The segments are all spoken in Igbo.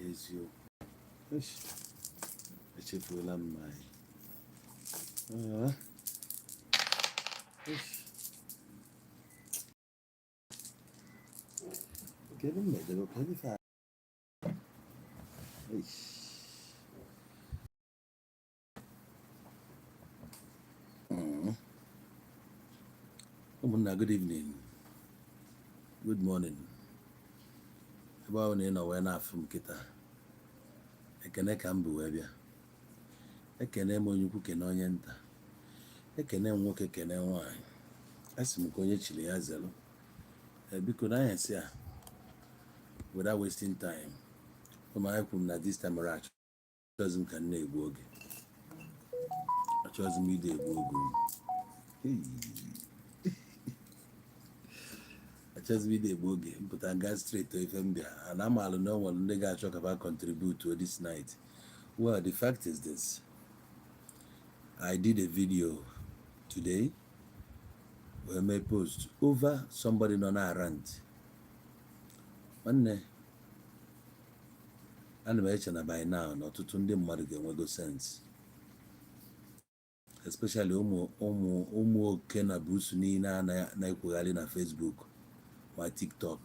Eziokwu. Eish, echefuola m my eish. Kedu m edebe? Kedu ife a? Eish. Ụmụnna, good evening, good morning, ebe ọ na ị nọ wee na-afụ m kịta. Ekene ka m bụ wee bịa. Ekene m onye ukwu, kene onye nta, ekene m nwoke, kene nwaanyị. Asị m ka onye chiri ya zelu. Biko, n'anyasị a, without wasting time, ụmụ anyị, kwuru m na this time around, achọghịzi m ka m na-egbu oge, achọghịzi m ide egbu oge. Hey. Achọghịzi m ide egbu oge. Mpụta gaa straight ife m bịa ana. Amalụ na o nwere ndị ga-achọ ka fa contribute to this night. Well, the fact is this: I did a video today wee mee post over somebody nọ na rant. Nwanne, ana m eche na by now na ọtụtụ ndị mmadụ ga-enwego sense, especially ụmụ ụmụ ụmụ oke na busu niile a na-ekwugharị na Facebook ma TikTok,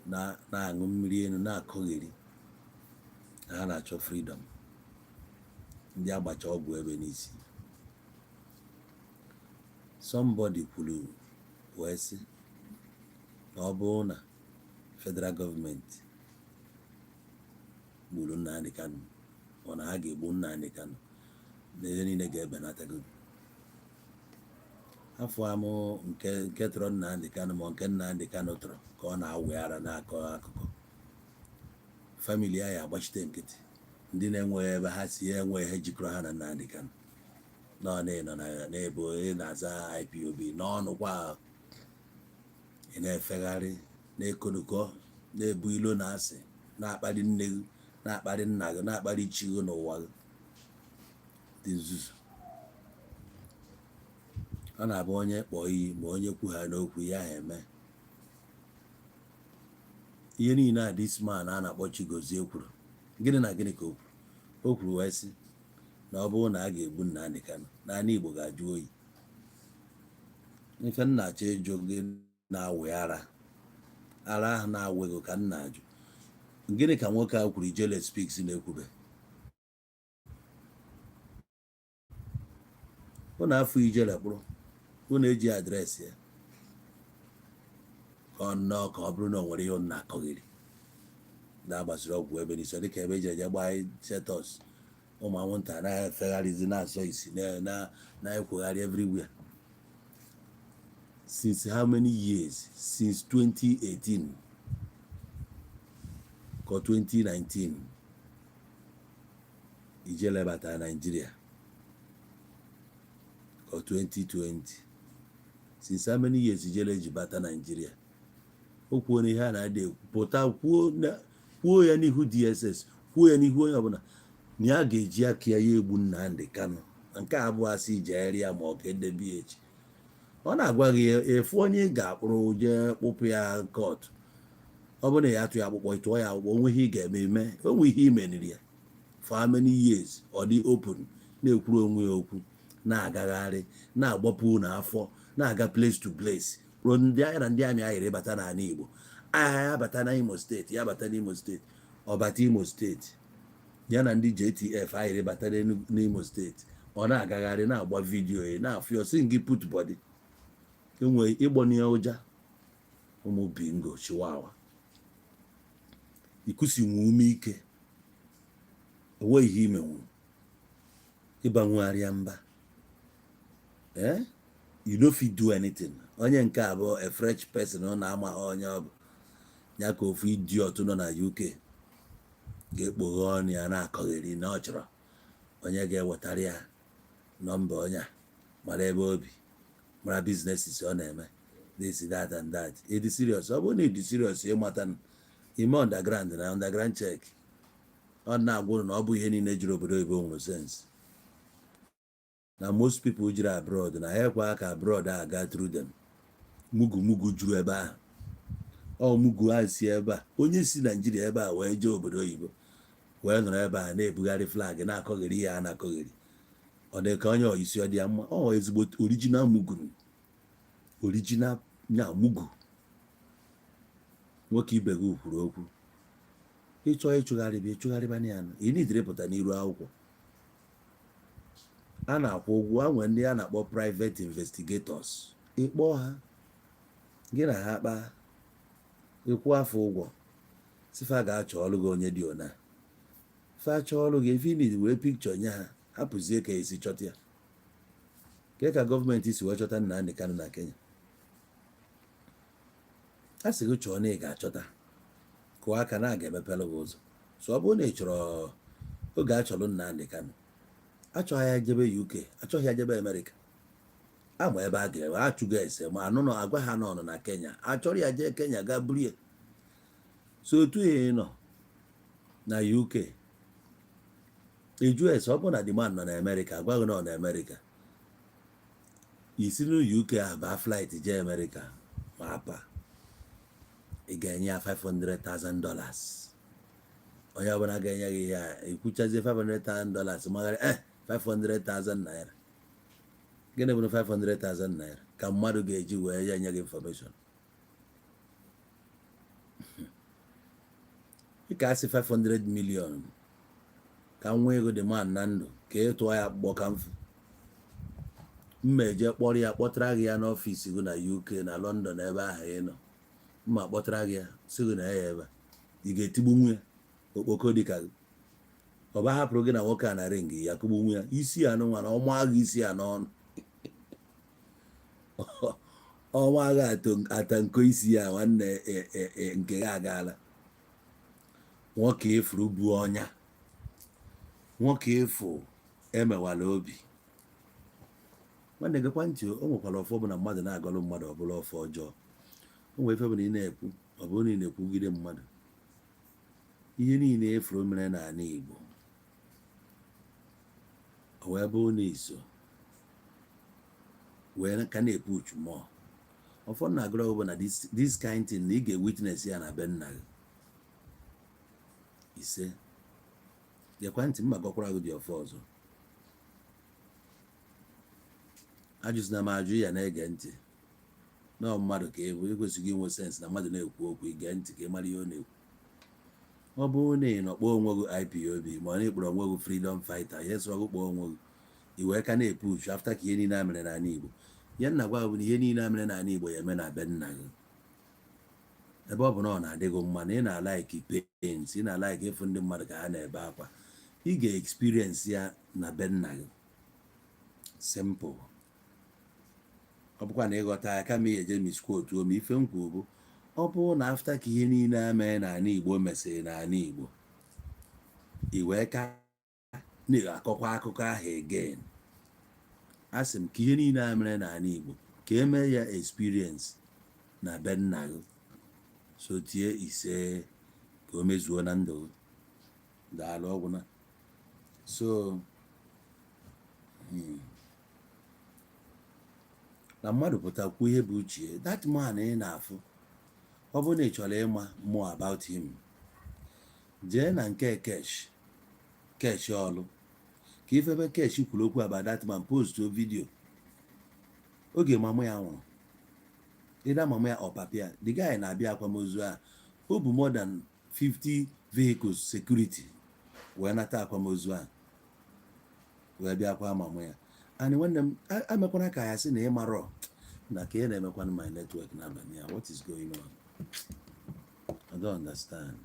na-aṅụ mmiri elu, na-akọgheri na ha na-achọ freedom. Ndị agbacha ọgwụ ebe n'isi. Somebody kwuru wee sị na ọ bụrụ na federal gọọmenti gburu Nnamdi Kanu, ọ na ha ga-egbu Nnamdi Kanu, na ihe niile ga-ebenatago. Afọ amụ nke tọrọ Nnamdi Kanu, ma nke Nnamdi Kanu tọrọ ka ọ na-awụ ara na-akọ akụkọ. Family ya ya agbachite nkịtị. Ndị na-enweghị ebe ha si enwe ihe jikọrọ ha na Nnamdi Kanu nọ na-enọ n'ebe ị na-aza IPOB n'ọnụ kwa, ị na-efegharị, na-ekonukọ, na-ebu ilo na asị, na-akparị nne gị, na-akparị nna gị, na-akparị chi gị n'ụwa gị dị nzuzu. Ọ na-abụ onye kpọọ iyi ma onye kwugha n'okwu ya ha eme ihe niile a. This man a na-akpọ Chigozie kwuru gịnị na gịnị ka o kwuru? O kwuru wee sị na ọ bụrụ na a ga-egbu Nnamdi Kanu, n'ala Igbo ga-ajụ oyi. Ife nna achọ ịjụ gị na-awị ara ara ahụ na-awị gị ka nna ajụ, gịnị ka nwoke a kwuru Ijele Speaks na-ekwube? Unu afọ Ijele kpụrụ, unu eji address ya ka ọ nnọọ ka ọ bụrụ na o nwere ihe unu na-akọghịrị na-agbasiri ọgwụ ebe n'isi. Ọ dịka ebe eji eje gbaa setos ụmụ anwụnta na-efegharịzi, na-asọ isi, na-ekwegharị everywhere. Since how many years? Since 2018 ka 2019 Ijele batara Nigeria, ka 2020. Since how many years Ijele ji bata Nigeria? O kwuo na ihe a na-adị ekwu, pụta kwuo kwuo ya n'ihu DSS, kwuo ya n'ihu onye ọbụla, na ya ga-eji aka ya ya egbu Nnamdi Kanu. Nke a abụọ asị ijegharị ya ma ọ ka edebe ya echi. Ọ na-agwa gị efu onye ị ga-akpụrụ jee kpụpụ ya court. Ọ bụrụ na ya atụ ya akpụkpọ, tụọ ya akpụkpọ, onwe ihe ị ga-eme eme, onwe ihe imeniri ya. For how many years ọ dị open, na-ekwuru onwe ya okwu, na-agagharị, na-agbapụ n'afọ, na-aga place to place, ruo ndị agha na ndị amị aghịrị ịbata n'ala Igbo, agha ya bata na Imo Steeti, ya bata n'Imo Steeti, ọ bata Imo Steeti, ya na ndị JTF aghịrị bata n'Imo Steeti. Ọ na-agagharị, na-agba video ya, na-afụ ya, sị gị put body enwe ịgbọnye ụja. Ụmụ bingo chiwawa, ikusi nwe ume ike, onwe ihe imenwu ịbanwegharịa mba. Eh, you no fit do anything. Onye nke a bụ a fresh person, ọ na-ama onye ọ bụ ya ka ofu idiot nọ na UK ga-ekpoghe ọnụ ya na-akọgheri na ọ chọrọ onye ga-ewetara ya nọmba onye a, mara ebe obi, mara businesses ọ na-eme, this, that and that. Ịdị serious? Ọ bụrụ na ịdị serious ịmata ime underground na underground check, ọ na-agwa unu na ọ bụ ihe niile juru obodo oyibo nwere sense, na most people jiri abroad na ha ekwe ka abroad a ga through them. Mugu mugu juru ebe ahụ. Ọ mugu a si ebe a, onye si Naijiria ebe a wee jee obodo oyibo. Wee nọrọ ebe a na-ebugharị flag, na-akọgheri ihe a na-akọgheri. Ọ dị ka onye isi ọ dị ya mma. Ọ ezigbo original mugu, original nya mugu. Nwoke ibe gị kwuru okwu, ịchọ ịchụgharị bụ ịchụgharịbana ya. Ị nidiri pụta n'iru akwụkwọ a na-akwụ ụgwọ. A nwere ndị a na-akpọ private investigators. Ịkpọọ ha, gị na ha kpaa, ịkwụ afọ ụgwọ, sifa ga-achọ ọrụ gị. Onye dị ona fa chọọ ọrụ gị, ife need were picture nye ha, hapụzie ka esi chọta ya. Ke ka gọọmenti si wee chọta Nnamdi Kanu na Kenya? A sị gị chọọ na ị ga-achọta, kụọ aka na a ga-emepere gị ụzọ. So ọ bụrụ na ị chọrọ, oge a chọrọ Nnamdi Kanu, achọghị ya jebe UK, achọghị ya jebe Amerịka, ama ebe a ga-ewe achụgo ese ma anụ nọ agwa ha nọ na Kenya, achọrọ ya jee Kenya gaa buru ya. So otu ị nọ na UK eju ese, ọ bụrụ na the man nọ na Amerịka, agwa gị nọ na Amerịka, isi na UK ahụ baa flight jee Amerịka, ma apa ị ga-enye ya $500,000. Onye ọbụla ga-enye gị ihe a ekwuchazie $500,000, magharị 500,000 naira. Gịnị bụ 500,000 naira ka mmadụ ga-eji wee ya nye gị information? Ị ka asị 500 million ka nwa ego dị man na ndụ ka ị tụọ ya akpụkpọ ka mfu mma eje kpọrọ ya, kpọtara gị ya n'ọfịs gị na UK, na London, ebe ahụ ị nọ. Mma kpọtara gị ya, sị gị na ya ebe a, ị ga-etigbu nwunye okpoko dịka gị. Ọ ba hapụrụ gị na nwoke a na ring ya, kụgbu nwa ya isi anụ nwa na ọnwa agha isi ya n'ọnụ, ọnwa agha ata nko isi ya. Nwanne, nke ya agaala. Nwoke efuru bụ ọnya, nwoke efu emewala obi. Nwanne, gekwa ntị. O nwekwara ọfọ bụ na mmadụ na-agọlụ mmadụ, ọ bụla ọfọ ọjọọ. O nwere ife bụ na ị na-ekwu, ọ bụrụ na ị na-ekwugide mmadụ, ihe niile efuru mere n'ala Igbo, o wee bụrụ na iso wee ka na-epu uchu mmụọ. Ụfọdụ na-agụrụ bụ na this kind thing na ị ga-witness ya na be nna gị. Ise, gekwa ntị, mma gọkwara gị dị ọfọ ọzọ. Ajụzina m ajụ ya, na-ege ntị na mmadụ ka ị bụ, ekwesịghị inwe sense na mmadụ na-ekwu okwu, ige ntị ka ị mara ihe ọ na-ekwu. Ọ bụrụ na ị nọ kpọọ onwe gị IPOB, ma ọ na ịkpọrọ onwe gị freedom fighter, ihe sọrọ gị kpọọ onwe gị, i wee ka na-epush after ka ihe niile a mere n'ala Igbo, ihe nna gwa bụ na ihe niile a mere n'ala Igbo ya eme na be nna gị. Ebe ọ bụ na ọ na-adị gị mma na ị na-alike pains, ị na-alike ịfụ ndị mmadụ ka ha na-ebe akwa, ị ga-experience ya na be nna gị. Simple. Ọ bụkwa na ịghọta ya kama ihe eje misquote ma ife m kwuru bụ, ọ bụrụ na after ka ihe niile a mee n'ala Igbo mesịrị n'ala Igbo, i wee ka na-akọkwa akụkọ ahụ again, a sị m ka ihe niile a mere n'ala Igbo ka emee ya experience na be nna gị. So tie ise ka o mezuo na ndụ gị. Daalụ. Ọgwụ na so na mmadụ pụta kwuo ihe bụ uche that man ị na-afụ. Ọ bụrụ na ị chọrọ ịma more about him, jee na nke Kesh Kesh ọlụ ka ifebe Kesh kwuru okwu about that man, post video oge mama ya nwụrụ, ịda mama ya ọ papa ya. The guy na-abịa akwamozu a, o bu more than 50 vehicles security wee nata akwamozu a, wee bịa kwa mama ya. And nwanne m, emekwana ka ya sị na ị marọ na ka ị na-emekwana my network n'abalị ya. What is going on? I don't understand.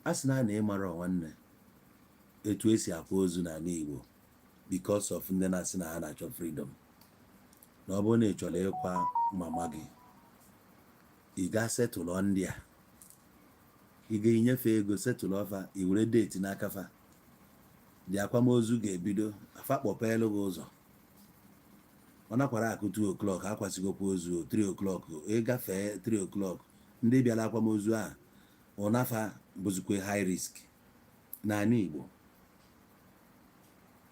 A sị na ị marọ, nwanne, etu esi akwa ozu n'ala Igbo because of ndị na-asị na ha na-achọ freedom, na ọ bụrụ na ị chọrọ ịkwa mama gị, ị ga settle ndị a, ị ga-enyefe ego, settle fa, i were date n'aka fa dị, akwamozu ga-ebido, afa kpọpeelu gị ụzọ. Ọ nakwara akụ 2 o'clock, akwasịgokwa ozu 3 o'clock, ịgafee 3 o'clock, ndị bịara akwamozu ahụ ụnafa bụzikwa high risk n'ala Igbo.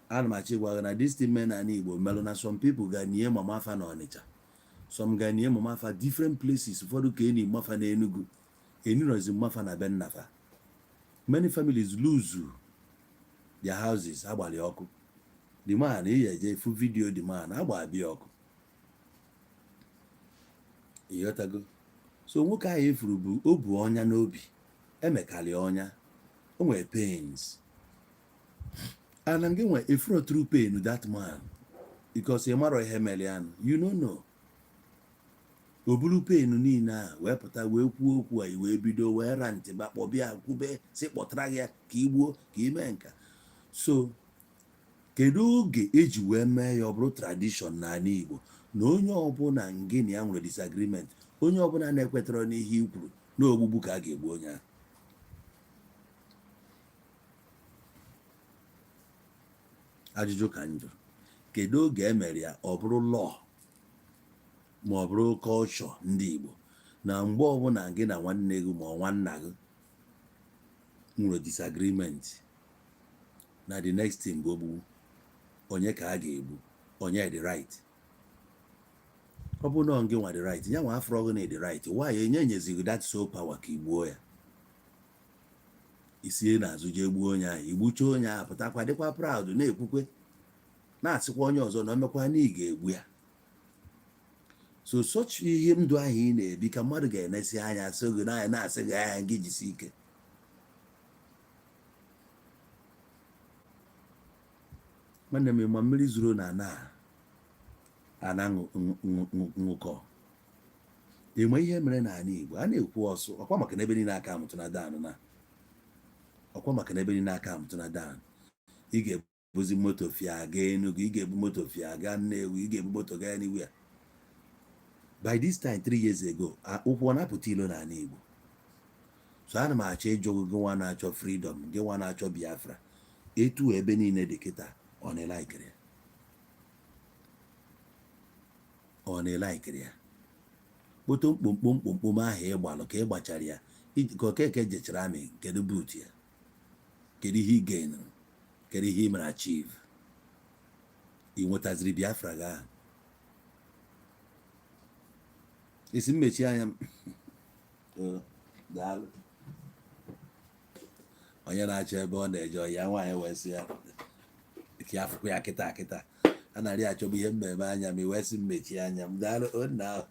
Ana m achọ ịgwa gị na this thing mee n'ala Igbo melụ na some people ga nie mama fa na Ọnịcha, some ga nie mama fa different places, ụfọdụ ka enyi mafa n'Enugu. Enirozi mmafa na be nnafa. Many families lose their houses, agbalị ọkụ. The man ị eje fu video, the man agba bịa ọkụ, ịghọtago? So nwoke ahụ efuru bụ o bu ọnya n'obi, emekarị ọnya, o nwere pains, and gị nwe efuro true pain that man, because ị marọ ihe mere ya. You no know. O buru pain niile a wee pụta wee kwuo okwu a, wee bido wee rant, kpọbịa kwube si kpọtara gị ya ka ị gbuo, ka ị mee nka. So kedu oge eji wee mee ya ọ bụrụ tradition n'ala Igbo na onye ọbụla ngị na ya nwere disagreement, onye ọbụla na-ekwetara n'ihe i kwuru, na ogbugbu ka a ga-egbu onye ahụ? Ajụjụ ka m jụrụ: kedu oge e mere ya ọ bụrụ law ma ọ bụrụ culture ndị Igbo na mgbe ọbụla gị na nwanne gị ma ọ nwanna gị nwere disagreement, na the next thing bụ ogbugbu? Onye ka a ga-egbu? Onye dị right? Ọ bụ na gị nwa dị right, ya nwa afọrọ gị na dị right, why enye nyezighị that so power ka igbuo ya? Isie n'azụ jee gbuo onye ahụ, igbucha onye ahụ, pụtakwa dịkwa proud, na-ekwukwe, na-asịkwa onye ọzọ na omekwa na ị ga-egbu ya. So such ihe ndụ ahụ ị na-ebi ka mmadụ ga-enesi anya sị gị n'anya, na-asị gị anya gị jisi ike. Nwanne m, ma mmiri zuru na ana ana ṅụkọ. Ịma ihe mere n'ala Igbo a na-ekwu ọsụ ọkwa maka na ebe niile aka amụtụ na dan na ọkwa maka na ebe niile aka amụtụ na dan. Ị ga-ebuzi moto fia gaa Enugu, ị ga-ebu moto fia gaa Nnewi, ị ga-ebu moto gaa anywhere. By this time 3 years ago, ụkwụ ọ na-apụta ilo n'ala Igbo. So ana m achọ ịjụ gị, nwa na-achọ freedom, gị nwa na-achọ Biafra, etu ebe niile dị kịta, ọ na-elikiri ya? Ọ na-elikiri ya? Kpoto mkpomkpo mkpomkpom ahụ ị gbalụ ka ị gbachara ya ka Okeke jechara amị, kedu but ya? Kedu ihe ị gainụrụ? Kedu ihe ị mere achieve? Ị nwetaziri Biafra gị ahụ? Isi mmechi anya m. Daalụ. Onye na-achọ ebe ọ na-eje ya nwaanyị wee sị ya ka ya fụkwa ya kịta kịta, a narị achọbụ ihe mmemme anya m, wee sị mmechi anya m. Daalụ nna.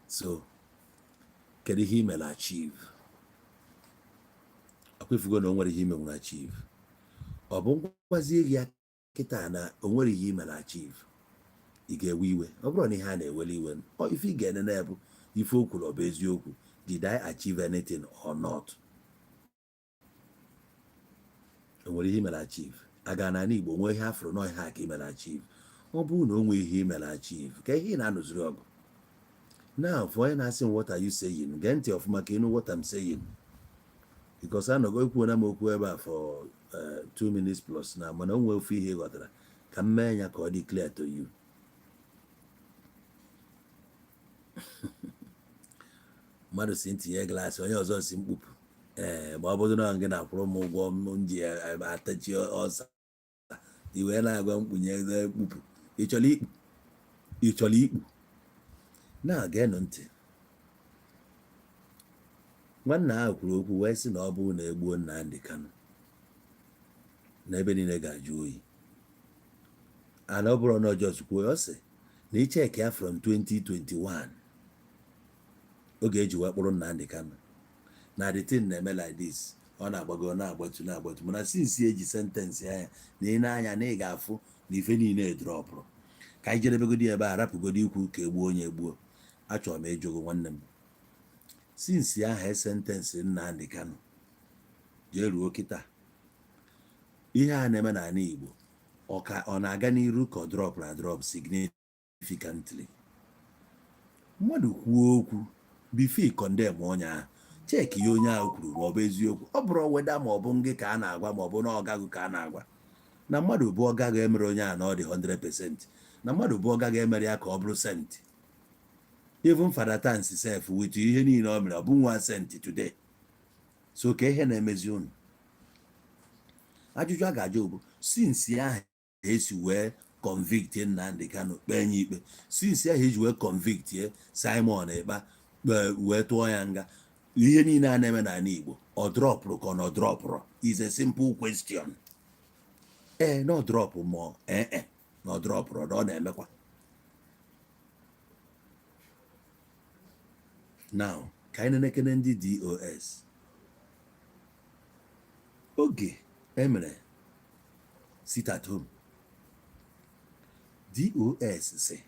So kedu ihe ị mere achieve? Akwefugo na o nwere ihe ime nwere achieve. Ọ bụ ngwazie gị ya kịta na o nwere ihe ị mere achieve, ị ga-ewe iwe? Ọ bụrụ na ihe a na-ewere iwe, ọ ife ị ga-enene bụ ife o kwuru, ọ bụ eziokwu? Did I achieve anything or not? O nwere ihe ị mere achieve? A ga n'ala Igbo nwee ihe afụrụ na ihe a ka ị mere achieve? Ọ bụrụ na o nwee ihe ị mere achieve, ka ihe ị na-anụziri ọgụ now? For onye na-asị m, "What are you saying?" Gee ntị ọfụma ka ịnụ what I'm saying, because anọgo ekwuona m okwu ebe a for 2 minutes plus na, mana o nwee ofu ihe ị ghọtara ka m mee ya ka ọ dị clear to you. Mmadụ si ntinye glass, onye ọzọ si mkpupụ. Ee, ma ọ bụrụ na gị na-akwụrụ m ụgwọ m ji atachi ọsa, i wee na-agwa mkpunye mkpupụ, ị chọrọ ikpu, ị chọrọ ikpu. Na-agenụ ntị. Nwanna ahụ kwuru okwu wee sị na ọ bụrụ na egbuo Nnamdi Kanu, na ebe niile ga-ajụ oyi. And ọ bụrụ na ọ just kwuo, ọ sị na icheck ya from 2021, oge eji wee kpụrụ Nnamdi Kanu, na the thing na-eme like this, ọ na-agbago, na-agbatu, na-agbatu, mana since eji sentence ya na ị na-anya na ị ga-afụ na ife niile dropụrụ. Ka anyị jedebegodi ebe a, rapụgodi ikwu ka egbuo onye egbuo. Achọrọ m ịjụgụ, nwanne m, since ahụ e sentence Nnamdi Kanu jee ruo kịta, ihe a na-eme n'ala Igbo, ọ ka ọ na-aga n'iru ka ọ drop na drop significantly? Mmadụ kwuo okwu, before condemn onye ahụ, check ihe onye ahụ kwuru ma ọ bụ eziokwu. Ọ bụrụ weda ma ọ bụ ngị ka a na-agwa, ma ọ bụ na ọgagụ ka a na-agwa, na mmadụ bụ ọgaghị emere onye a na ọ dị 100%, na mmadụ bụ ọgaghị emere ya ka ọ bụrụ saint. Even Father Tansi sef, with ihe niile o mere, ọ bụ nwa saint today. So ka ihe na-emezi unu, ajụjụ a ga-ajụ bụ, since ahụ esi wee Convict Nnamdi Kanu, kpee ya ikpe. Since ahụ eji wee convict ye Simon Ekpa, wee tụọ ya nga, ihe niile a na-eme n'ala Igbo, ọ dropụrụ ka ọ na ọ dropụrụ? Is a simple question. Ee, na ọ dropụ, ma ee, na ọ dropụrụ, na ọ na-emekwa. Now ka anyị na-ekene ndị DOS oge emere sit at home. DOS si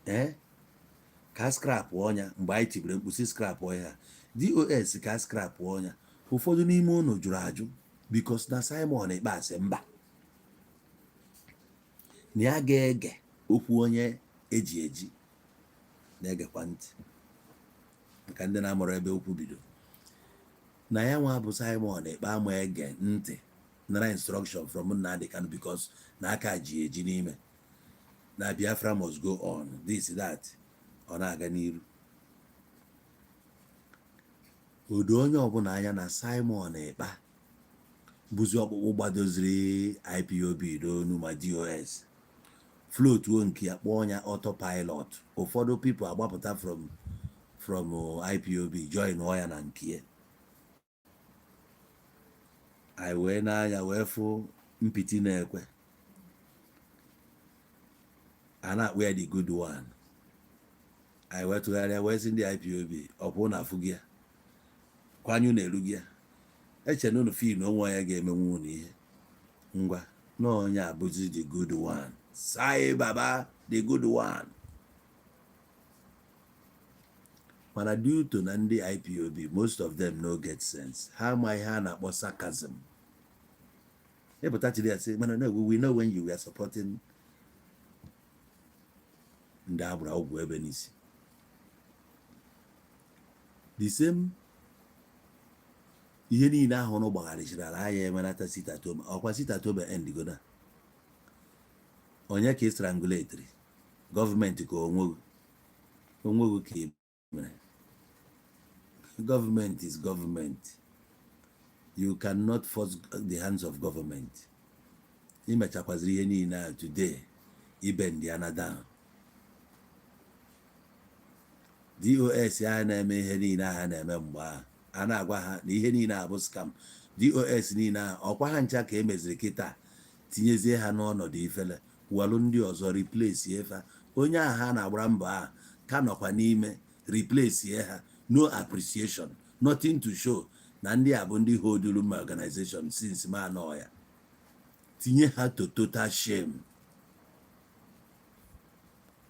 ee ka scrap ọnya. Mgbe anyị tibere mkpu si scrap ọnya, DOS ka scrap ọnya, ụfọdụ n'ime unu jụrụ ajụ, because na Simon Ekpa sị mba, na ya ga-ege okwu onye eji eji na-egekwa ntị, maka ndị na-amụrụ ebe okwu bido na ya nwa bụ Simon Ekpa ama ege ntị nara instruction from Nnamdi Kanu, because na aka ji eji n'ime na Biafra must go on, this, that, ọ na-aga n'iru. Odo onye ọbụla anya na Simon Ekpa bụzi ọkpụkpụ gbadoziri IPOB n'onu, ma DOS floatuo nke ya, kpọọ ya autopilot. Ụfọdụ people agbapụta from IPOB join ya na nke ya. Anyị wee n'anya wee fụ mpiti na-ekwe a na-akpọ ya the good one. Anyị wee tụgharịa wee sị ndị IPOB, ọ bụ na afụ gị ya kwanye unu eru gị ya eche na unu feel na onwe onye ga-emenwu unu ihe ngwa na onye abụzi the good one, Sai Baba, the good one. Mana due to na ndị IPOB, most of them no get sense, ha ama ihe a na-akpọ sarcasm. Ịpụta chiri ya sị, mana no, we know when you were supporting ndị agbara ọgwụ ebe n'isi the same ihe niile ahụ ụnụ gbagharịchara anya emenata sit at home. Ọkwa sit at home endigo na onye ka ị strangulatri gọọmenti ka onwe gị ka ị mere. Government is government. You cannot force the hands of government. Imechakwaziri ihe niile a, today ibe ndị ana down. DOS a na-eme ihe niile a ha na-eme mgbe ahụ a na-agwa ha na ihe niile a bụ scam. DOS niile a, ọkwa ha ncha ka e meziri kịta, tinyezie ha n'ọnọdụ ifele, welụ ndị ọzọ replace fa. Onye ahụ ha na-agbara mbọ ahụ ka nọkwa n'ime, replace ha. No appreciation, nothing to show na ndị a bụ ndị holduru my organization since ma nọ ya, tinye ha to total shame.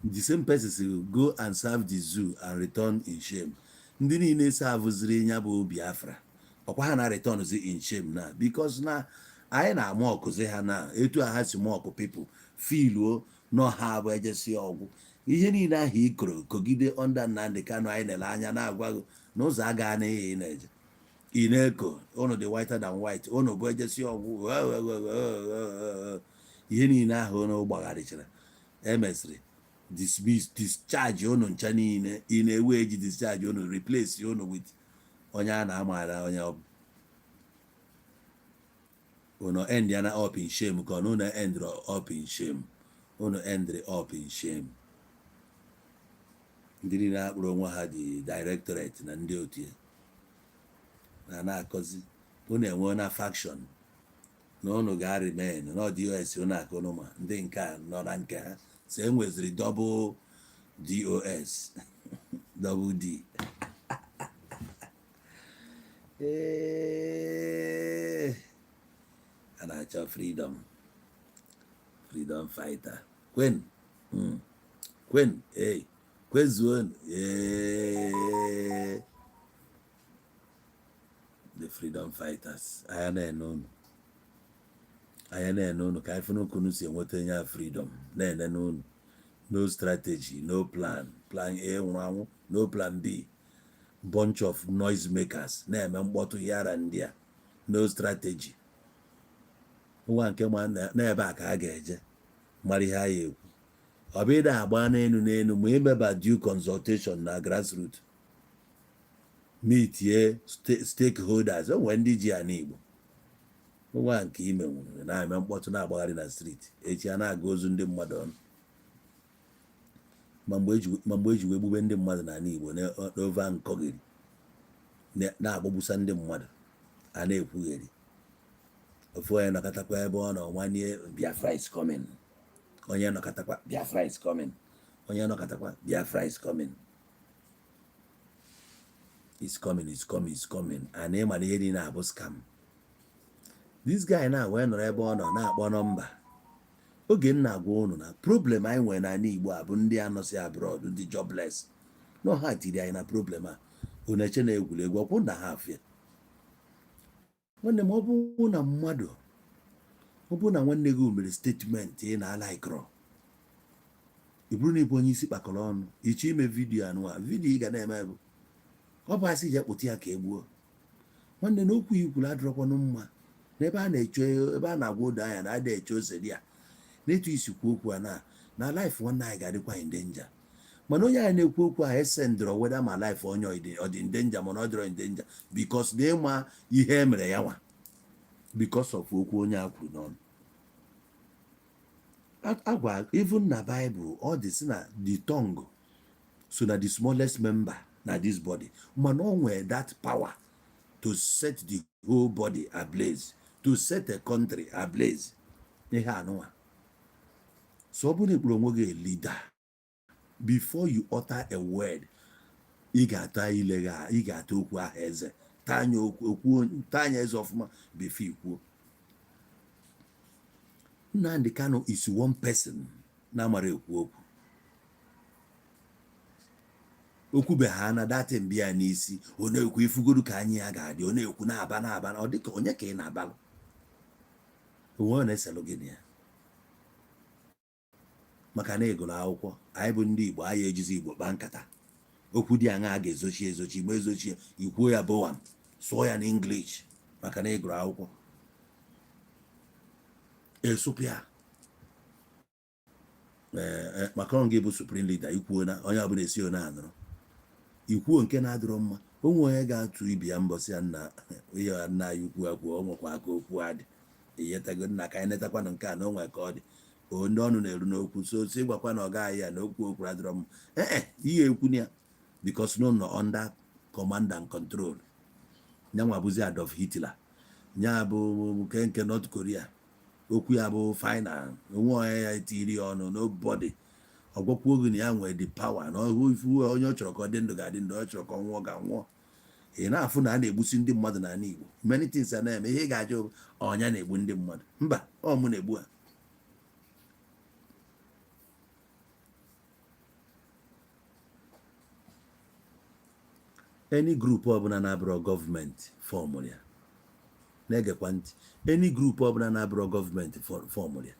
The same person will go and serve the zoo and return in shame. Ndị niile serveziri ya bụ Biafra, ọkwa ha na return zi in shame na because na anyị na-ama ọkụzi ha na etu a ha si mock people filuo nọ ha bụ ejesi ọgwụ ihe niile ahụ ikoro kogide under Nnamdi Kanu. Anyị lere anya na-agwa gị n'ụzọ aga n'ihe ị na-eje, ị na-eko ụnụ dị whiter than white, ụnụ bụ ejesi ọgwụ. Ihe niile ahụ ụnụ gbagharịchara, emesịrị dismiss, discharge ụnụ ncha niile. Ị na-ewe eji discharge ụnụ, replace ụnụ with onye a na-amara onye ọ bụ. Unu end ya na up in shame, ka unu end up in shame, unu end up in shame. Ndị niile akpụrụ onwe ha dị directorate na ndị otu ya na na-akọzi unu enwe na faction na unu ga-remain na DOS. Unu akụnụ ma ndị nke a nọ na nke ha so enweziri double DOS, double D. Ee, a na-achọ freedom, freedom fighter kwen kwen ee kwezuon ee the freedom fighters. Anya na-ene unu, anya na-ene unu ka anyị fụ n'okunu si enweta ya freedom. Na-ene n'unu, no strategy, no plan. Plan A nwụrụ anwụ, no plan B. Bunch of noise makers na-eme mkpọtụ yara ndị a, no strategy. Nwa nke ma n'ebe a ka a ga-eje mara ihe a ya ekwu. Ọ bụ ịda agba n'elu n'elu ma imeba due consultation na grassroot, meetie stakeholders. O nwere ndị ji ya n'Igbo, Nwa nke ime nwụrụ na-eme mkpọtụ, na-agbagharị na street. Echi a na-aga ozu ndị mmadụ ọnụ. Ma mgbe eji wee gbube ndị mmadụ n'ala Igbo n'ova nkọgịrị, na-agbagbusa ndị mmadụ, a na-ekwugheri. Ofu onye nọkọtakwa ebe ọ nọ nwanye, "Biafra is coming." Onye nọkọtakwa, "Biafra is coming." Onye nọkọtakwa, "Biafra is coming, is coming, is coming, is coming." And ị ma na ihe niile abụ scam. This guy na wee nọrọ ebe ọ nọ na-akpọ nọmba. Oge m na-agwa unu na problem anyị nwere n'ala Igbo a bụ ndị anọsi abroad, ndị jobless nọ, ha tiri anyị na problem a. Unu eche na egwuregwu ọkwụ na ha afịa. Nwanne m, ọ bụrụ na mmadụ, ọ bụrụ na nwanne gị mere statement ị na-ala ikọrọ, ị bụrụ na ịbụ onye isi kpakọrọ ọnụ, ịchọ ime video anụwa, video ị ga na-eme bụ ọ bụ asị je kpụta ya ka e gbuo nwanne. Na okwu ikwuru adịrọkwanụ mma n'ebe a na-eche, ebe a na-agwa odo anya na ada eche ose dị ya n'etu isi kwuo okwu a na life nwanne anyị ga-adịkwa in danger. Mana onye anyị na-ekwu okwu ahụ esendịrọ weda ma life onye ọ dị in danger, mana ọ dịrọ in danger because na ịma ihe e mere ya nwa because of okwu onye a kwuru n'ọnụ. Agwa even na Bible, ọ dị sị na the tongue so na the smallest member na this body, mana o nwere that power to set the whole body ablaze, to set a country ablaze. Ihe anụnwa so, ọ bụrụ na ikpuru onwe gị a leader, before you utter a word, ị ga-ata ile gị, ị ga-ata okwu ahụ eze, taa anya okwu, taa anya eze ọfụma before ikwuo. Nnamdi Kanu is one person na-amara ekwu okwu. Okwube ha na datin bịa n'isi, ọ na-ekwu ifugodu ka anyị ya ga-adị. Ọ na-ekwu na-aba na-aba, ọ dịka onye ka ị na-abalụ onwe ọ na-eselụ gị na ya, maka na ịgụrụ akwụkwọ. Anyị bụ ndị Igbo, anyị ejizi Igbo kpaa nkata. Okwu dị aṅa a ga-ezochi ezochi ma ezochi, ikwuo ya bụwa sụọ ya n'English, maka na ịgụrụ akwụkwọ. Esụpụ ya ee, maka ọ gị bụ supreme leader. Ikwuo na onye ọbụla esi one anụrụ ikwuo nke na-adịrọ mma, onwe onye ga-atụ ibi ya mbọsị ya nna ihe ya, nna anyị ukwu ya kwuo, o nwekwa aka okwu adị inyetago nna ka anyị netakwanụ nke a na onwe ka ọ dị o ndị ọnụ na-eru n'okwu. So si gwakwa na ọ gaghị ya na okwu okwu adịrọ mma. Ee, ihe ekwu ya because no nọ under command and control. Nyanwa bụzi Adolf Hitler, nya bụ nke North Korea. Okwu ya bụ final, onwe onye ya etiri ya ọnụ, nobody. Ọ gwakwuo gị na ya nwere the power na ọhụ ifu onye ọ chọrọ ka ọ dị ndụ ga-adị ndụ, ọ chọrọ ka ọ nwụọ ga-anwụọ. Ị na-afụ na a na-egbusi ndị mmadụ n'ala Igbo, many things a na-eme. Ihe ị ga-ajụ bụ, ọnya na-egbu ndị mmadụ? Mba, ọ mụ na-egbu ha. Any group ọbụla na-abụrọ gọọmenti formụrụ ya, na-egekwa ntị, any group ọbụla na-abụrọ gọọmenti formụrụ ya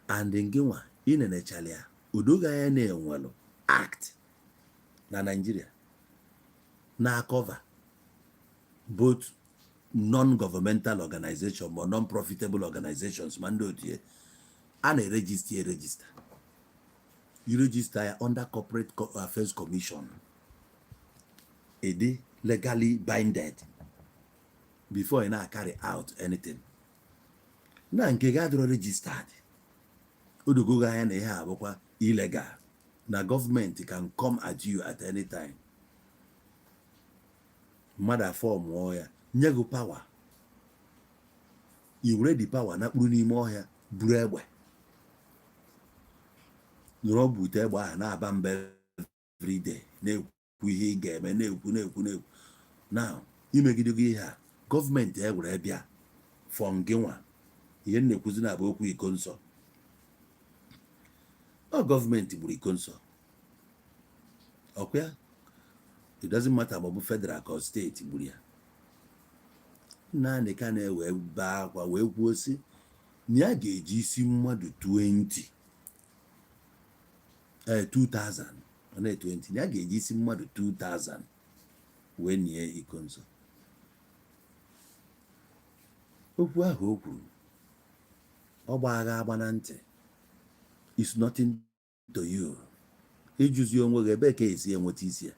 and ngị nwa ị nenechala ya, odoghị anya na-enwelụ act na Nigeria na-acover both non-governmental organization ma non-profitable organizations, ma ndị otu ya a na-eregister, eregister, iregister ya under Corporate Affairs Commission, ịdị legally binded before ị na-carry out anything. Na nke gị adịrọ registered, odogo gị anya na ihe a bụkwa illegal, na gọọmenti can come at you at any time. Mmadụ afọ mụọ ya nye gị power, i were the power nakpuru n'ime ọhịa, buru egbe, nọrọ bute egbe ahụ, na-aba mba everyday, na-ekwu ihe ị ga-eme, na-ekwu, na-ekwu, na-ekwu now imegidego ihe a. Gọọmenti ewere bịa fọ ngị nwa. Ihe m na-ekwuzi na bụ okwu iko nsọ. Ọ gọọmenti gburu iko nsọ ọkwa ya. It doesn't matter ma ọ bụ federal ka ọ steeti gburu ya. Nnamdi Kanu wee bee akwa wee kwuo sị na ya ga-eji isi mmadụ 20, ee, 2000, ọ na 20, na ya ga-eji isi mmadụ 2000 wee nie iko nsọ. Okwu ahụ o kwuru, ọ gbagha agba na ntị is nothing to you. Ịjụzi onwe gị, ebe ka esi enweta isi ya,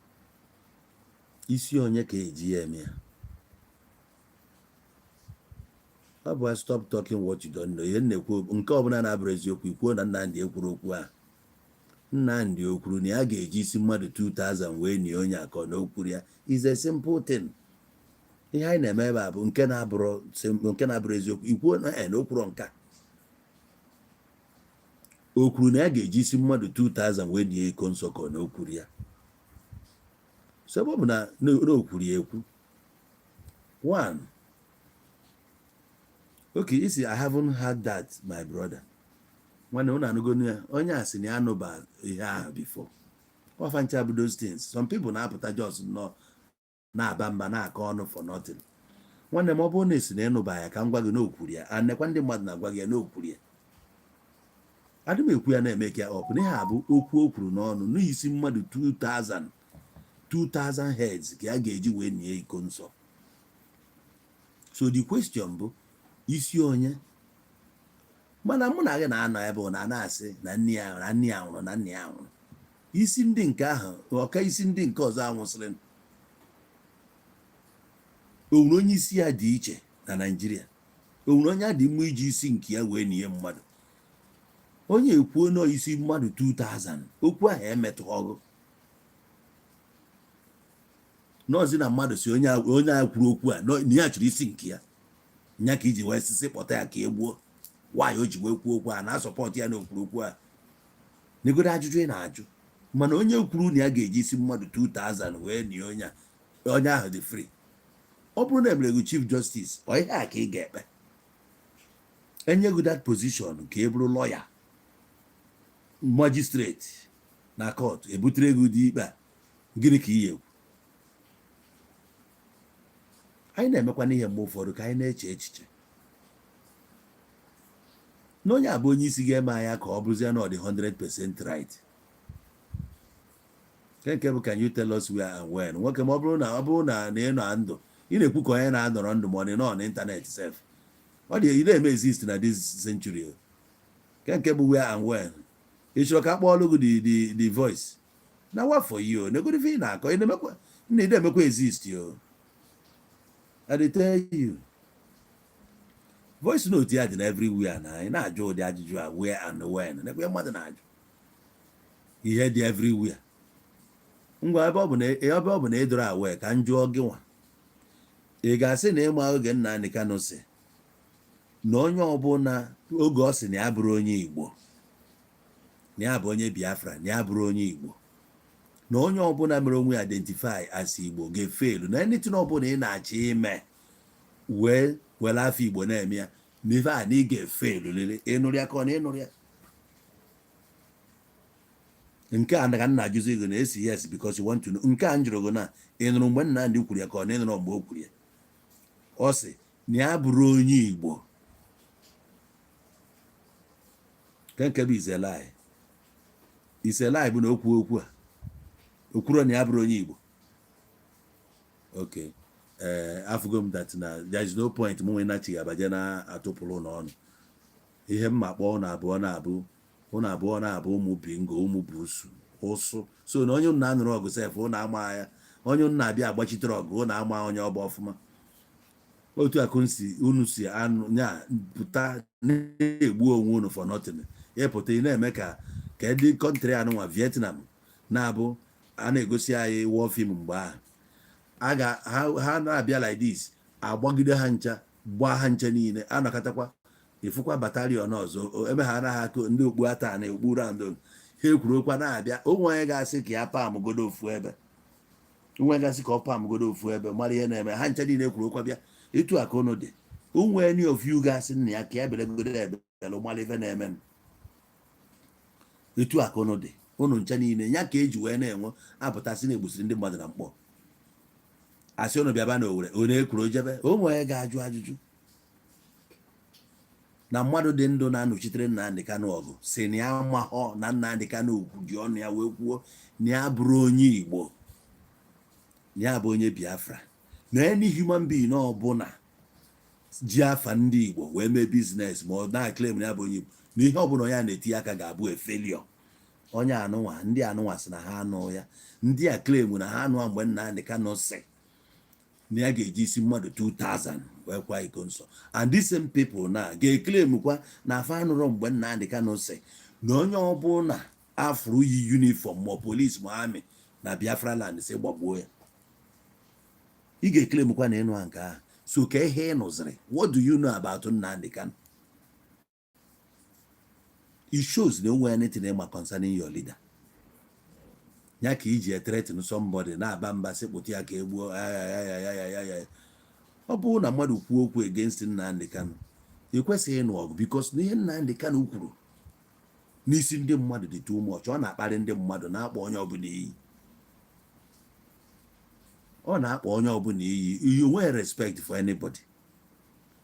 isi onye ka eji ya eme ya? Ọ bụ stop talking what you don't know. Ihe m na-ekwu, nke ọbụla na-abụrụ eziokwu, ikwuo na Nnamdị ekwuru okwu a. Nnamdị o kwuru na ya ga-eji isi mmadụ 2000 wee nie onye akọ na o kwuru ya? Is a simple thing. Ihe anyị na-eme ebe a bụ nke na-abụrụ eziokwu, ikwuo na na o kwuru nke a. O kwuru na ya ga-eji isi mmadụ 2000 wee nie iko nsọ, ka ọ na o kwuru ya? So ebe ọ bụ na o kwuru ya ekwu. One, okay, isi I haven't heard that, my brother. Nwanne, unu anụgonu ya? Onye a sị na ya anụba ihe ahụ before. Ọfa ncha bụ those things. Some people na-apụta just nọ na-aba mba, na-akọ ọnụ for nothing. Nwanne m, ọ bụrụ na esi na ịnụba ya, ka m gwa gị na o kwuru ya. Anekwa ndị mmadụ na-agwa gị ya na o kwuru ya. Adị m ekwu ya na-eme ka ọ bụ na ihe a bụ okwu o kwuru n'ọnụ n'isi mmadụ 2000, 2000 heads ka a ga-eji wee nie iko nsọ. So the question bụ isi onye? Mana mụ na gị na-anọ ebe ọ na na-asị na nne ya, na nne ya nwụrụ, na nne ya nwụrụ, isi ndị nke ahụ ọka, isi ndị nke ọzọ anwụsịrị. O nwere onye isi ya dị iche na Naịjirịa? O nwere onye a dị mma iji isi nke ya wee nie mmadụ? Onye ekwuo nọ isi mmadụ 2000, okwu ahụ emetụ ọgụ nọọsị na mmadụ si onye a kwuru okwu a na ya chọrọ isi nke ya nya ka iji wee sisi kpọta ya ka e gbuo nwaanyị. O ji wee kwuo okwu a na-a support ya na okwuru okwu a negodo ajụjụ ị na-ajụ. Mana onye kwuru na ya ga-eji isi mmadụ 2000 wee nie onye a, onye ahụ dị free. Ọ bụrụ na emere gị chief justice, ọ ihe a ka ị ga-ekpe? Enye gị that position ka ị bụrụ lawyer, magistrate na court, ebutere gị ụdị ikpe a, gịnị ka ị ga-ekwu? Anyị na-emekwa n'ihe mgbe ụfọdụ ka anyị na-eche echiche na onye a bụ onye isi ga-eme anya ka ọ bụrụzie na ọ dị 100% right. Nke bụ, can you tell us where and when? Nwoke, ma ọ bụrụ na ị nọ ndụ, ị na-ekwu ka onye na-anọrọ ndụ, ma ọ nọ n'ịntanetị sef, ọ dị ị na-eme exist na this century o. Nke bụ where and when, ị chọrọ ka a kpọọlụ gị the voice na what for you? Negoro ife ị na-akọ, ị na-emekwa na ị na-emekwa exist o. I dey tell you, voice note ya dị na everywhere na anyị na-ajụ ụdị ajụjụ a, where and when. Nekwe mmadụ na-ajụ ihe dị everywhere. Ngwa, ebe ọ bụ na ị dọrọ aware, ka m jụọ gị nwa, ị ga-asị na ịma oge Nnamdi Kanu sị na onye ọbụla, oge ọ sị na ya bụrụ onye Igbo, na ya bụ onye Biafra, na ya bụrụ onye Igbo, na onye ọbụla mere onwe ya identify as Igbo ga-efelu na anything ọbụla ị na-achọ ime wee were afọ Igbo na-eme ya, na ife a na ị ga-efelu lele. Ịnụrụ ya ka ọ na ịnụrụ ya? Nke a ka nna ajụzi gị na-esi yes, because you want to know. Nke a m jụrụ gị na ị nụrụ mgbe Nnamdị kwuru ya, ka ọ na ịnụrụ mgbe o kwuru ya? Ọ sị na ya bụrụ onye Igbo. Nke bụ is a lie, is a lie bụ na okwu okwu a o kwuru na ya bụrụ onye Igbo. Okay, ee, afụgo m that na there is no point mụ nwe nachighị abaje na-atụpụrụ n'ọnụ ihe mma kpọọ na abụọ na-abụ ụnụ abụọ na-abụ ụmụ bingo, ụmụ busu ụsụ. So na onye unu na-anụrụ ọgụ sef, ụnụ ama ya. Onye unu na-abịa agbachitere ọgụ, ụnụ ama onye ọgba ọfụma. Otu akụ si unu si anụ nya pụta na-egbu onwe unu for nothing. Ịpụta ị na-eme ka ndị country anụnwa Vietnam na-abụ a na-egosi anyị war film mgbe ahụ a ga ha na-abịa like this, agbagide ha ncha, gbaa ha ncha niile, anọkọtakwa ịfụkwa battalion ọzọ eme ha anaghị akụ ndị okpu ata na okpu round ha ekwuru okwa na-abịa. Onwe onye ga-asị ka ya pam godo ofu ebe, onwe gasị ka ọ pam godo ofu ebe mara ihe na-eme. Ha ncha niile ekwuru okwa bịa. Etu a ka unu dị. Onwe any of you ga-asị nna ya ka ya bịara ebere mara ife na-eme? Etu a ka unu dị, unu ncha niile ya ka eji wee na-enwe apụtasị na-egbusiri ndị mmadụ na mkpọ, asị unu bịaba na Owere, onye ekwuru jebe. Onwe onye ga-ajụ ajụjụ na mmadụ dị ndụ na-anọchitere Nnamdị Kanụ ọgụ si na ya amahọ na Nnamdị Kanụ ji ọnụ ya wee kwuo na ya bụrụ onye Igbo, na ya bụ onye Biafra, na any human being ọbụla ji afa ndị Igbo wee mee business ma ọ na-claim na ya bụ onye Igbo, na ihe ọbụla onye a na-etinye aka ga-abụ a failure. Onye anụnwa, ndị anụnwa sị na ha anụ ya, ndị a claim na ha anụ mgbe Nnamdị Kanụ sị Na ya ga-eji isi mmadụ 2000 wee kwa Ikonso. And these same people na ga-eclaim kwa na afa anụrụ mgbe Nnamdi Kanu sị na onye ọbụla afụrụ yi uniform, ma police ma army, na Biafra land, si gbagbuo ya. Ị ga-eclaim kwa na ịnụ nke ahụ. So ka ihe ị nụziri, what do you know about Nnamdi Kanu? It shows na onwe anything ịma concerning your leader ya ka iji threaten somebody, na-aba mba, sị kpụta ya ka e gbuo ya ya ya ya ya ya. Ọ bụrụ na mmadụ kwuo okwu against Nnamdi Kanu, ị kwesịghị ịnụ ọgụ, because na ihe Nnamdi Kanu kwuru n'isi ndị mmadụ dị too much. Ọ na-akparị ndị mmadụ, na-akpọ onye ọbụla iyi. Ọ na-akpọ onye ọbụla iyi. You nwee respect for anybody,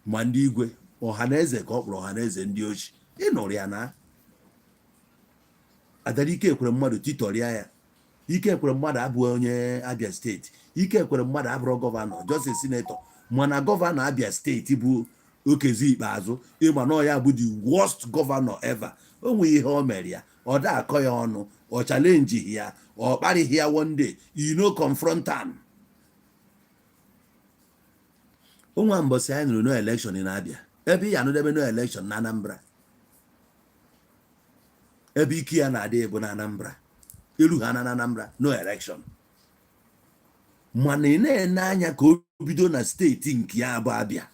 ma ndị igwe, ọha na eze, ka ọ kpọrọ ọha na eze ndị ochi. Ịnụrụ ya na adara ike ekwere mmadụ titọrịa ya. Ike ekwere mmadụ abụghị onye Abia Steeti. Ike ekwere mmadụ abụrụ governor, just a senator. Mana governor Abia Steeti bụ Okezie Ikpeazụ, ịma na ọ ya bụ the worst governor ever. O nweghị ihe o mere ya, ọ da akọ ya ọnụ, ọ challengeghị ya, ọ kparịghị ya. One day you no confront am. Onwa mbọsị anyị nụrụ no election na-abịa, ebe ị anụdebe no election na Anambra, ebe ike ya na-adị bụ na Anambra, elu ha na Anambra, no election. Mana ị na-ene anya ka o bido na steeti nke ya bụ Abịa,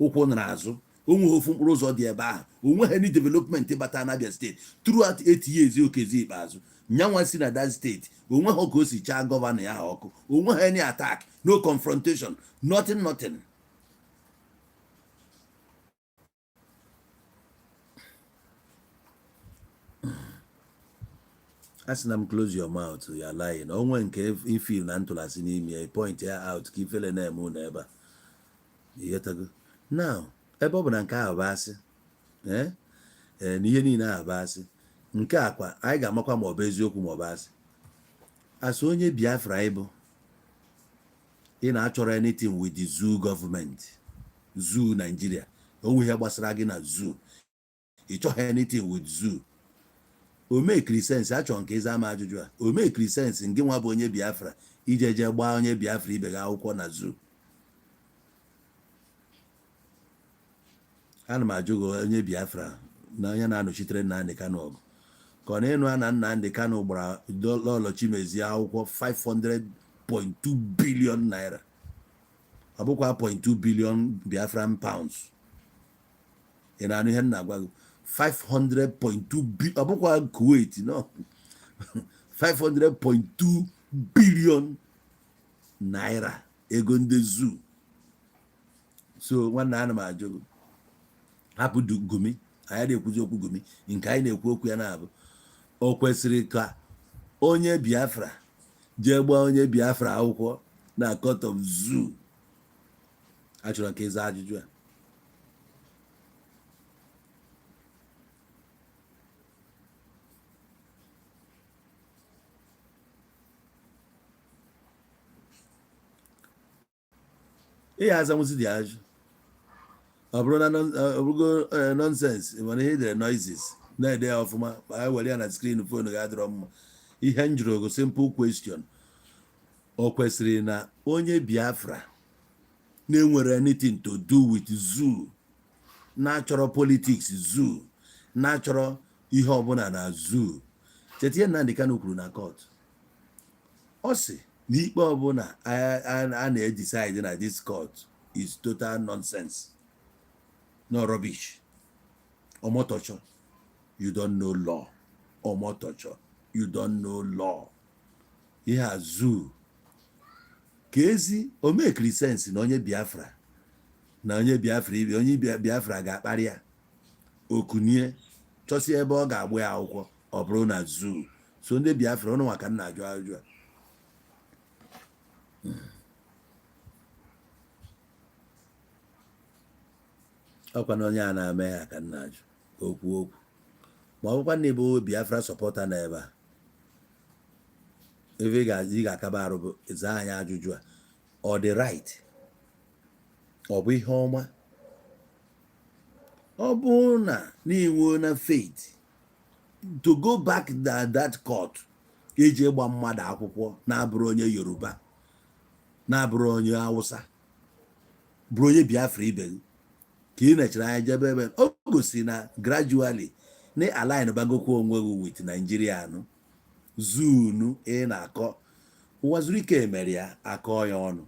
ụkwụ nara azụ. Onweghị ofu mkpụrụ ụzọ dị ebe ahụ, onweghị any development bata na Abia Steeti throughout 8 years Okezie Ikpeazụ nyanwa si na that steeti. Onweghị ka o si chaa governor ya ọkụ, onweghị any attack, no confrontation, nothing, nothing. A sị na m, close your mouth, you are lying. Onwe nke ifil na ntụlasị n'ime ya, point ya out ka ifele na-eme unu ebe a. Ịghọtago? Now, ebe ọ bụ na nke ahụ bụ asị, ee ee, na ihe niile ahụ bụ asị, nke a kwa anyị ga-amakwa ma ọ bụ eziokwu ma ọ bụ asị. Asị onye Biafra ịbụ, ị na-achọrọ anything with the zoo government, zoo Nigeria, onwe ihe gbasara gị na zoo, ị chọghị anything with zoo. O mekiri sense? Achọrọ nke ịza m ajụjụ a. O mekiri sense, ngị nwa bụ onye Biafra, ije je gbaa onye Biafra ibe gị akwụkwọ na zoo? Ana m ajụ gị, onye Biafra na onye na-anọchitere Nnamdị Kanu ọgụ, ka ọ na-ịnụ a na Nnamdị Kanu gbara Lọlọ Chimezie akwụkwọ 500.2 billion naira, ọ bụkwa 0.2 billion Biafran pounds. Ị na-anụ ihe m na-agwa gị? 500.2 ọ bụkwa Kuwait, no, 500.2 billion naira, ego ndị zoo. So nwanne, ana m ajụ gị, hapụ Gumi, anyị na-ekwuzi okwu Gumi. Nke anyị na-ekwu okwu ya na-abụ, o kwesịrị ka onye Biafra jee gbaa onye Biafra akwụkwọ na court of zoo? Achọrọ ka ịza ajụjụ a. Ị ya azanwụzi dị ajụ. Ọ bụrụ na ọ bụrụgo nonsense, mana ihe edere noises na-ede ya ọfụma, ma anyị were ya na screen phone ga-adịrọ mma. Ihe m jụrụ go, simple question: o kwesịrị na onye Biafra na-enwere anything to do with zoo, na-achọrọ politics zoo, na-achọrọ ihe ọbụla na zoo? Cheta ihe Nnamdi Kanu kwuru na court. Ọ sị na ikpe ọbụla a na-edecide na this court is total nonsense, no rubbish. Omotosho, you don't know law. Omotosho, you don't know law. Ihe a zoo ka ezi o mekiri sense na onye Biafra na onye Biafra ibe onye Biafra ga-akparị ya, okunie chọsi ebe ọ ga-agba ya akwụkwọ, ọ bụrụ na zoo? So ndị Biafra, ụnụ maka nna ajụ ajụjụ a. Ọkwa na onye a na-eme ya ka nna ajụ ka o kwuo okwu, ma ọ bụkwa na ịbụ Biafra supporter na ebe a, ebe ị ga-akaba arụ bụ zaa anyị ajụjụ a. Ọ dị right? Ọ bụ ihe ọma? Ọ bụrụ na n'inwe na faith to go back na that court, eji ịgba mmadụ akwụkwọ na-abụrụ onye Yoruba. Na-abụrụ onye Awụsa, bụrụ onye Biafra ibe gị, ka ị nechara anya jebe ebe o gosi na gradually na align bagokwa onwe gị with Nigeria nụ zunu ị na-akọ. Uwazuruike mere ya, akọọ ya ọnụ.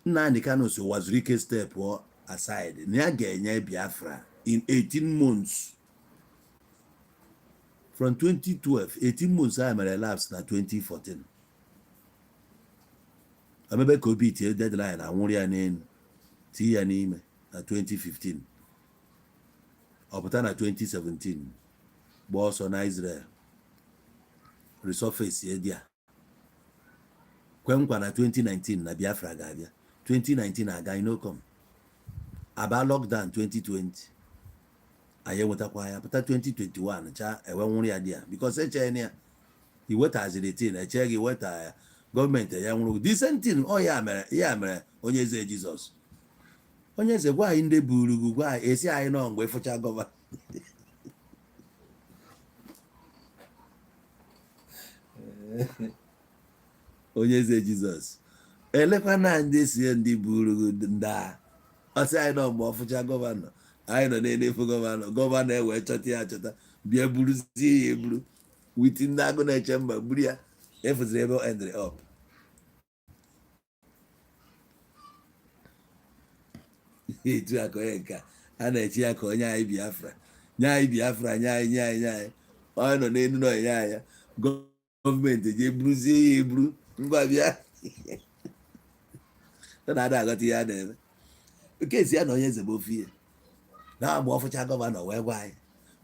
Nnamdi Kanu si Uwazuruike step aside, na ya ga-enye Biafra in 18 months from 2012. 18 months a mere lapse na 2014. Emebe ka obi tie deadline, anwụrụ ya n'elu, tie ya n'ime na 2015. Ọ pụta na 2017, gbaa ọsọ na Israel, resurface dị a, kwe nkwa na 2019 na Biafra ga-abịa. 2019 aga, no come. Aba lockdown 2020, anyị enwetakwa ya. Pụta 2021, cha ewe nwụrụ ya dị ya, because eche ya iwetaziri tin eche gị weta ya, gọọmenti ya nwụrụ. The same thing ọ ya mere, ya mere onye eze Jizọs, onye eze, gwa anyị ndị buru gị, gwa anyị, esi anyị nọ mgbe ịfụcha governor. Onye eze Jizọs, elekwana ndị si ndị buru gị ndị a. Ọsị anyị nọ mgbe ọfụcha governor, anyị nọ na-enefu governor, governor ewee chọta ya, achọta, bịa buruzie ya, eburu with ndị agụ na-eche mba buru ya, efuziri ebe o ended up. Etu a ka onye nke a na-eche ya ka onye anyị Biafra, nye anyị Biafra, nye anyị, nye anyị, nye anyị. Onye nọ n'elu na onye anyị, gọọmenti eje buruzie ya eburu. Ngwa bịa, ọ na-ada aghọta ihe a na-eme. Nke esi ya na onye eze bụ ofu ihe na agba ọfụcha governor wee gwa anyị,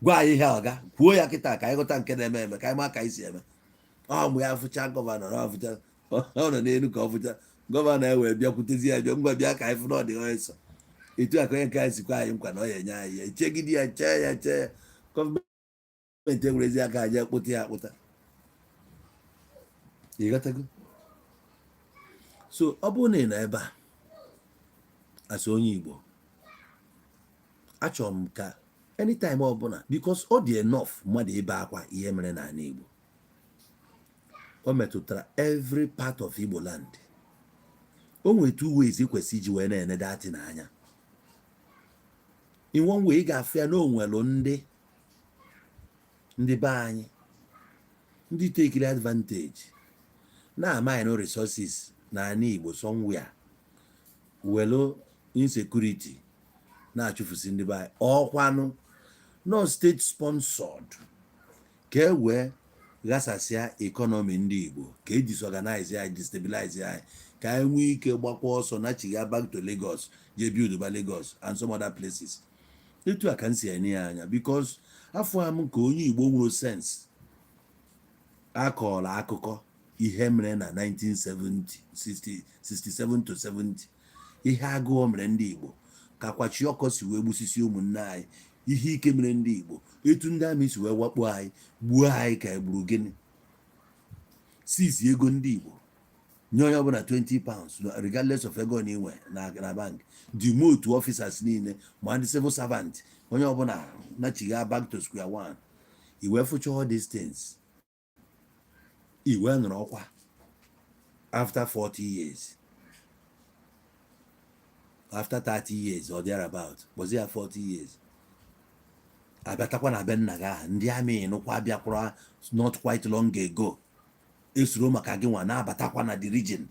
gwa anyị ihe ọga kwuo ya kịta ka anyị ghọta nke na-eme eme, ka anyị ma ka anyị si eme. Ọ mgbe ya fụcha governor na ọfụcha, ọ nọ n'elu ka ọ fụcha governor, e wee bịakwutezi ya, bịa, ngwa bịa ka anyị fụ na ọ dị ọsọ. Etu a ka onye nke anyị sikwa anyị nkwa na ọ ya enye anyị ya, echegide ya, chee ya, chee ya, gọọmenti enwerezi aka aja kpụta ya akpụta. Ịghọtago? So ọ bụrụ na ị nọ ebe a asị onye Igbo, achọrọ m ka anytime ọbụla, because ọ dị enough mmadụ ibe akwa ihe mere n'ala Igbo, o metụtara every part of Igbo land. O nwere two ways ị kwesịrị iji wee na-ene that thing anya. In one way, ị ga-afụ ya na o nwelu ndị be anyị ndị take advantage na mine resources n'ala Igbo somewhere, welu insecurity na-achụfusi ndị be anyị, ọkwanụ no state sponsored, ka e wee ghasasịa economy ndị Igbo, ka e disorganize anyị, destabilize anyị, ka anyị nwee ike gbakwa ọsọ na chigha back to Lagos, jee build ba Lagos and some other places. Etu a ka m si ene ya anya, because afọ m ka onye Igbo nwere sense akọrọ akụkọ ihe mere na 1970, 60, 67 to 70, ihe agụụ mere ndị Igbo, ka kwashiorkor si wee gbusisi ụmụnne anyị, ihe ike mere ndị Igbo, etu ndị army si wee wakpo anyị, gbuo anyị ka egburu gịnị, sisi ego ndị Igbo, nye onye ọbụla £20 regardless of ego na inwe na bank, demote officers niile ma ndị civil servant, onye ọbụla nachigha back to square one. Iwee fụcha all these things, iwee nọrọ ọkwa after 40 years, after 30 years or thereabout, kpọzie ya 40 years, abịatakwa na be nna gị ahụ, ndị army nụkwa bịakwara not quite long ago, esoro maka gị nwa na-abatakwa na the region,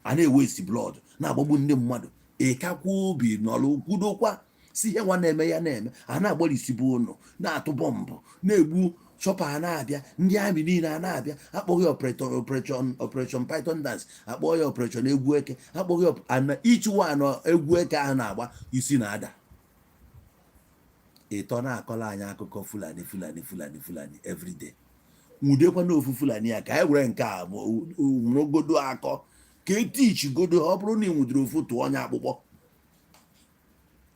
a na-ewaste blood, na-agbagbu ndị mmadụ. Ịkakwa obi nọrọ kwudokwa si ihe nwa na-eme ya na-eme, a na-agbalịsibu ụnụ, na-atụ bọmbụ, na-egbu chopper, a na-abịa, ndị army niile a na-abịa, akpọghị operation Python Dance, akpọghị ya operation egwu eke, akpọghị ana each one egwu eke ahụ na-agba isi na-ada ịtọ, na-akọla anyị akụkọ Fulani, Fulani, Fulani, Fulani everyday. Nwudekwa n'ofu Fulani a ka anyị were nke a nwụrụgodo akọ ka etichigodo. Ọ bụrụ na ị nwudere ofu, tụọ onye akpụkpọ,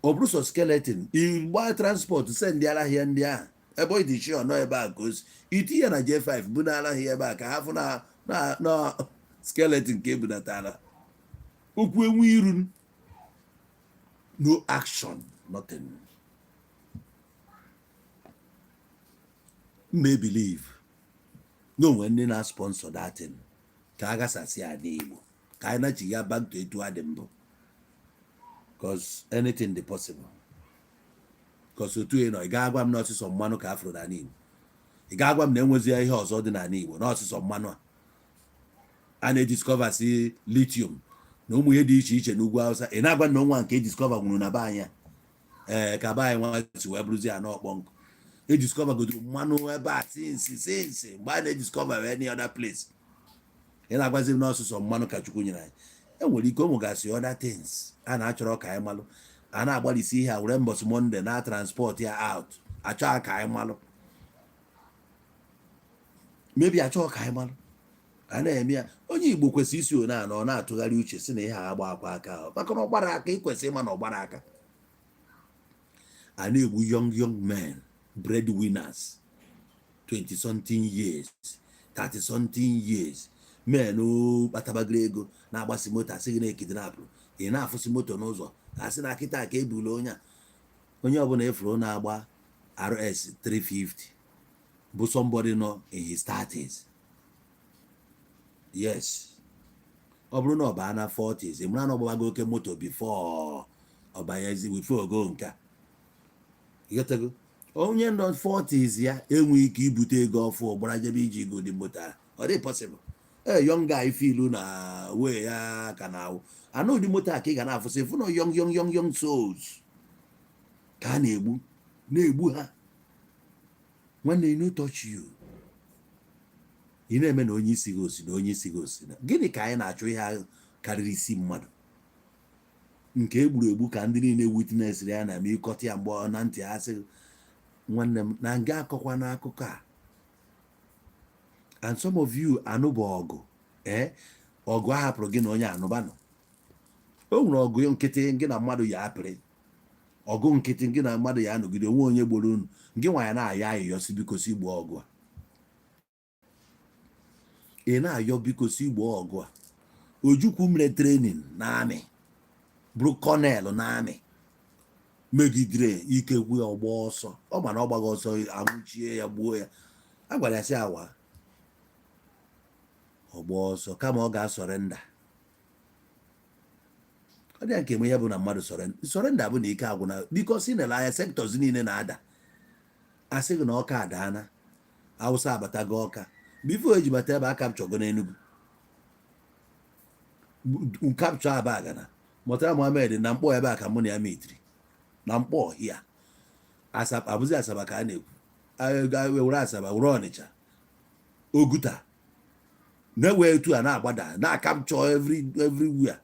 ọ bụrụ sọ skeleton, igba transport send ahịa ndị ahụ ebe ọ dị chi ọnọ ebe a ka o si itinye na J5 bụ n'ala ahịa ebe a ka ha fụ na skeleton ka ebunatara okwu enwe iru. No action, nothing. May believe na onwe ndị na-sponsor that thing ka a gasasị ala Igbo. Ka anyị nachi ya back to etu adị mbụ, 'cause anything dị possible, 'cause otu ị nọ, ị ga-agwa m na ọsịsọ mmanụ ka afụrụ n'ala Igbo? Ị ga-agwa m na enwezi ihe ọzọ dị n'ala Igbo na ọsịsọ mmanụ a a na-ediscover si lithium na ụmụ ihe dị iche iche n'ugwu Awụsa? Ị na-agwa na ọnwa nke ediscover nwụrụ na be anyị a? Ee, ka be anyị nwa si wee bụrụzi ya n'ọkpọ nkụ. Ediscover godoro mmanụ ebe a since mgbe a na-ediscover any other place. Ị na-agwazi m na ọsụsọ mmanụ ka Chukwu nyere anyị? Enwere ike o nwegasị other things a na-achọrọ ka anyị malụ. A na-agbalịsi ihe a were mbọsị Monday na transport ya out, achọghị ka anyị malụ. Mebi achọghị ka anyị malụ a na-eme ya. Onye Igbo kwesịrị isi one a na ọ na-atụgharị uche si na ihe a agba akwa aka ahụ, maka na ọ gbara aka. Ị kwesịrị ịma na ọ gbara aka. A na-egbu young young men, breadwinners, 20 something years, 30 something years, men kpatabagoro ego, na-agbasi moto, asị gị na-ekidnapụ. Ị na-afụsị moto n'ụzọ, asị na kịta ka ebulu onye a. Onye ọbụla efuru na-agba RS 350 bụ somebody nọ in his 30s. Yes, ọ bụrụ na ọ baa na 40s, ị mara na ọ gbabago oke moto before ọ banyezi, before ogo nke a. Ịghọtago? Onye nọ 40s ya enweghị ike ibute ego ọfụ gbara jebe iji ego dị moto ahụ. Ọ dị possible? Ee, young guy filu na wee ya ka na awụ anụ ụdị moto a ka ị ga na-afụsị fụ na young young young young souls ka a na-egbu na-egbu ha. Nwanne, no touch you. Ị na-eme na onye isi gị osi na onye isi gị osi na gịnị ka anyị na-achọ? Ihe ahụ karịrị isi mmadụ nke egburu egbu ka ndị niile witness ya na eme ịkọta ya mgbe ọ na ntị ha sị, "Nwanne m na nga akọkwa n'akụkọ a." And some of you anụba ọgụ, ee, ọgụ a hapụrụ gị na onye anụbanụ. O nwere ọgụ nkịtị gị na mmadụ ya apịrị, ọgụ nkịtị gị na mmadụ ya anọgide onwe onye gboro unu, gị nwa ya na-ayọ ayịyọ si, "Biko, si gboo ọgụ a." Ị na-ayọ, "Biko, si gboo ọgụ a." Ojukwu mere training na army, bụrụ colonel na army, megidere ikekwe ọgba ọsọ. Ọ ma na ọ gbaghị ọsọ, anwụchie ya, gbuo ya. A gwara ya sị awa ọgba ọsọ kama ọ ga-asurrender. Ọ dị ya nke eme ihe bụ na mmadụ surrender bụ na ike agwụna, because ị nele anya, sectors niile na-ada. Asị gị na Ọka adaana, Awụsa abatago Ọka. Before eji bata ebe a capturego n'Enugu, capture Abagana, Murtala Muhammed na Mkpọ ebe a ka mụ na ya mitiri na Mkpọ hia. Abụzi Asaba ka a na-ekwu, were Asaba, were Ọnịcha, Oguta na-ewe etu a na-agbada na-acapture everywhere.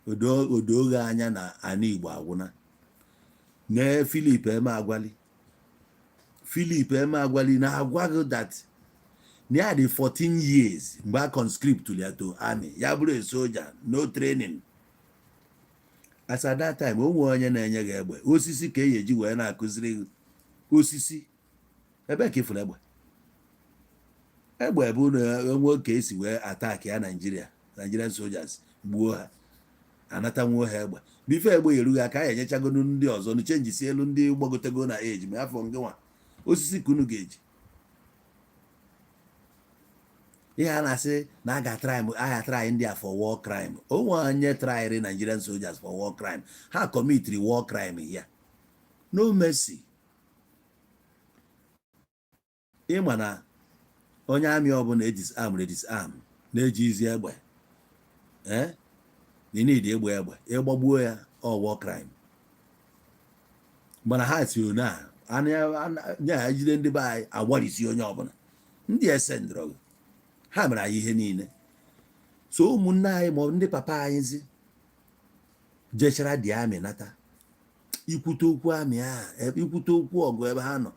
Odo anya na ana Igbo agwụna. Nee Philip Emeagwali. Philip Emeagwali na-agwa gị that na ya dị 14 years mgbe a conscript ya to army, ya bụrụ a soldier, no training. As at that time, o nwee onye na-enye gị egbe, osisi ka e eji wee na-akụziri gị osisi. Ebe ka ifuru egbe? Egbe bụ na enwe ka esi wee attack ya Naijiria, Nigerian soldiers gbuo ha, anata nwuo ha egbe. Before egbe erughị aka, anyị enyechagonu ndị ọzọ nu changesi elu, ndị gbagotego na eji ma afọ ngị nwa osisi ka unu ga-eji. Ihe a na-asị na a ga-atry, a ga-atry ndị a for war crime. Onwe onye tryịrị Nigerian soldiers for war crime? Ha commitiri war crime here, no mercy. Ịma na onye army ọbụla edisarm, redisarm, na-eji izi egbe, ee, need egbe egbe ịgbagbuo ya, ọ war crime. Mana ha si one a anya ya jide ndị be anyị, agbalịsi onye ọbụla ndị esendrọ ha mere anyị ihe niile. So ụmụnne anyị ma ọ bụ ndị papa anyị zi jechara dị army nata, ikwute okwu army a, ikwute okwu ọgụ ebe ha nọ,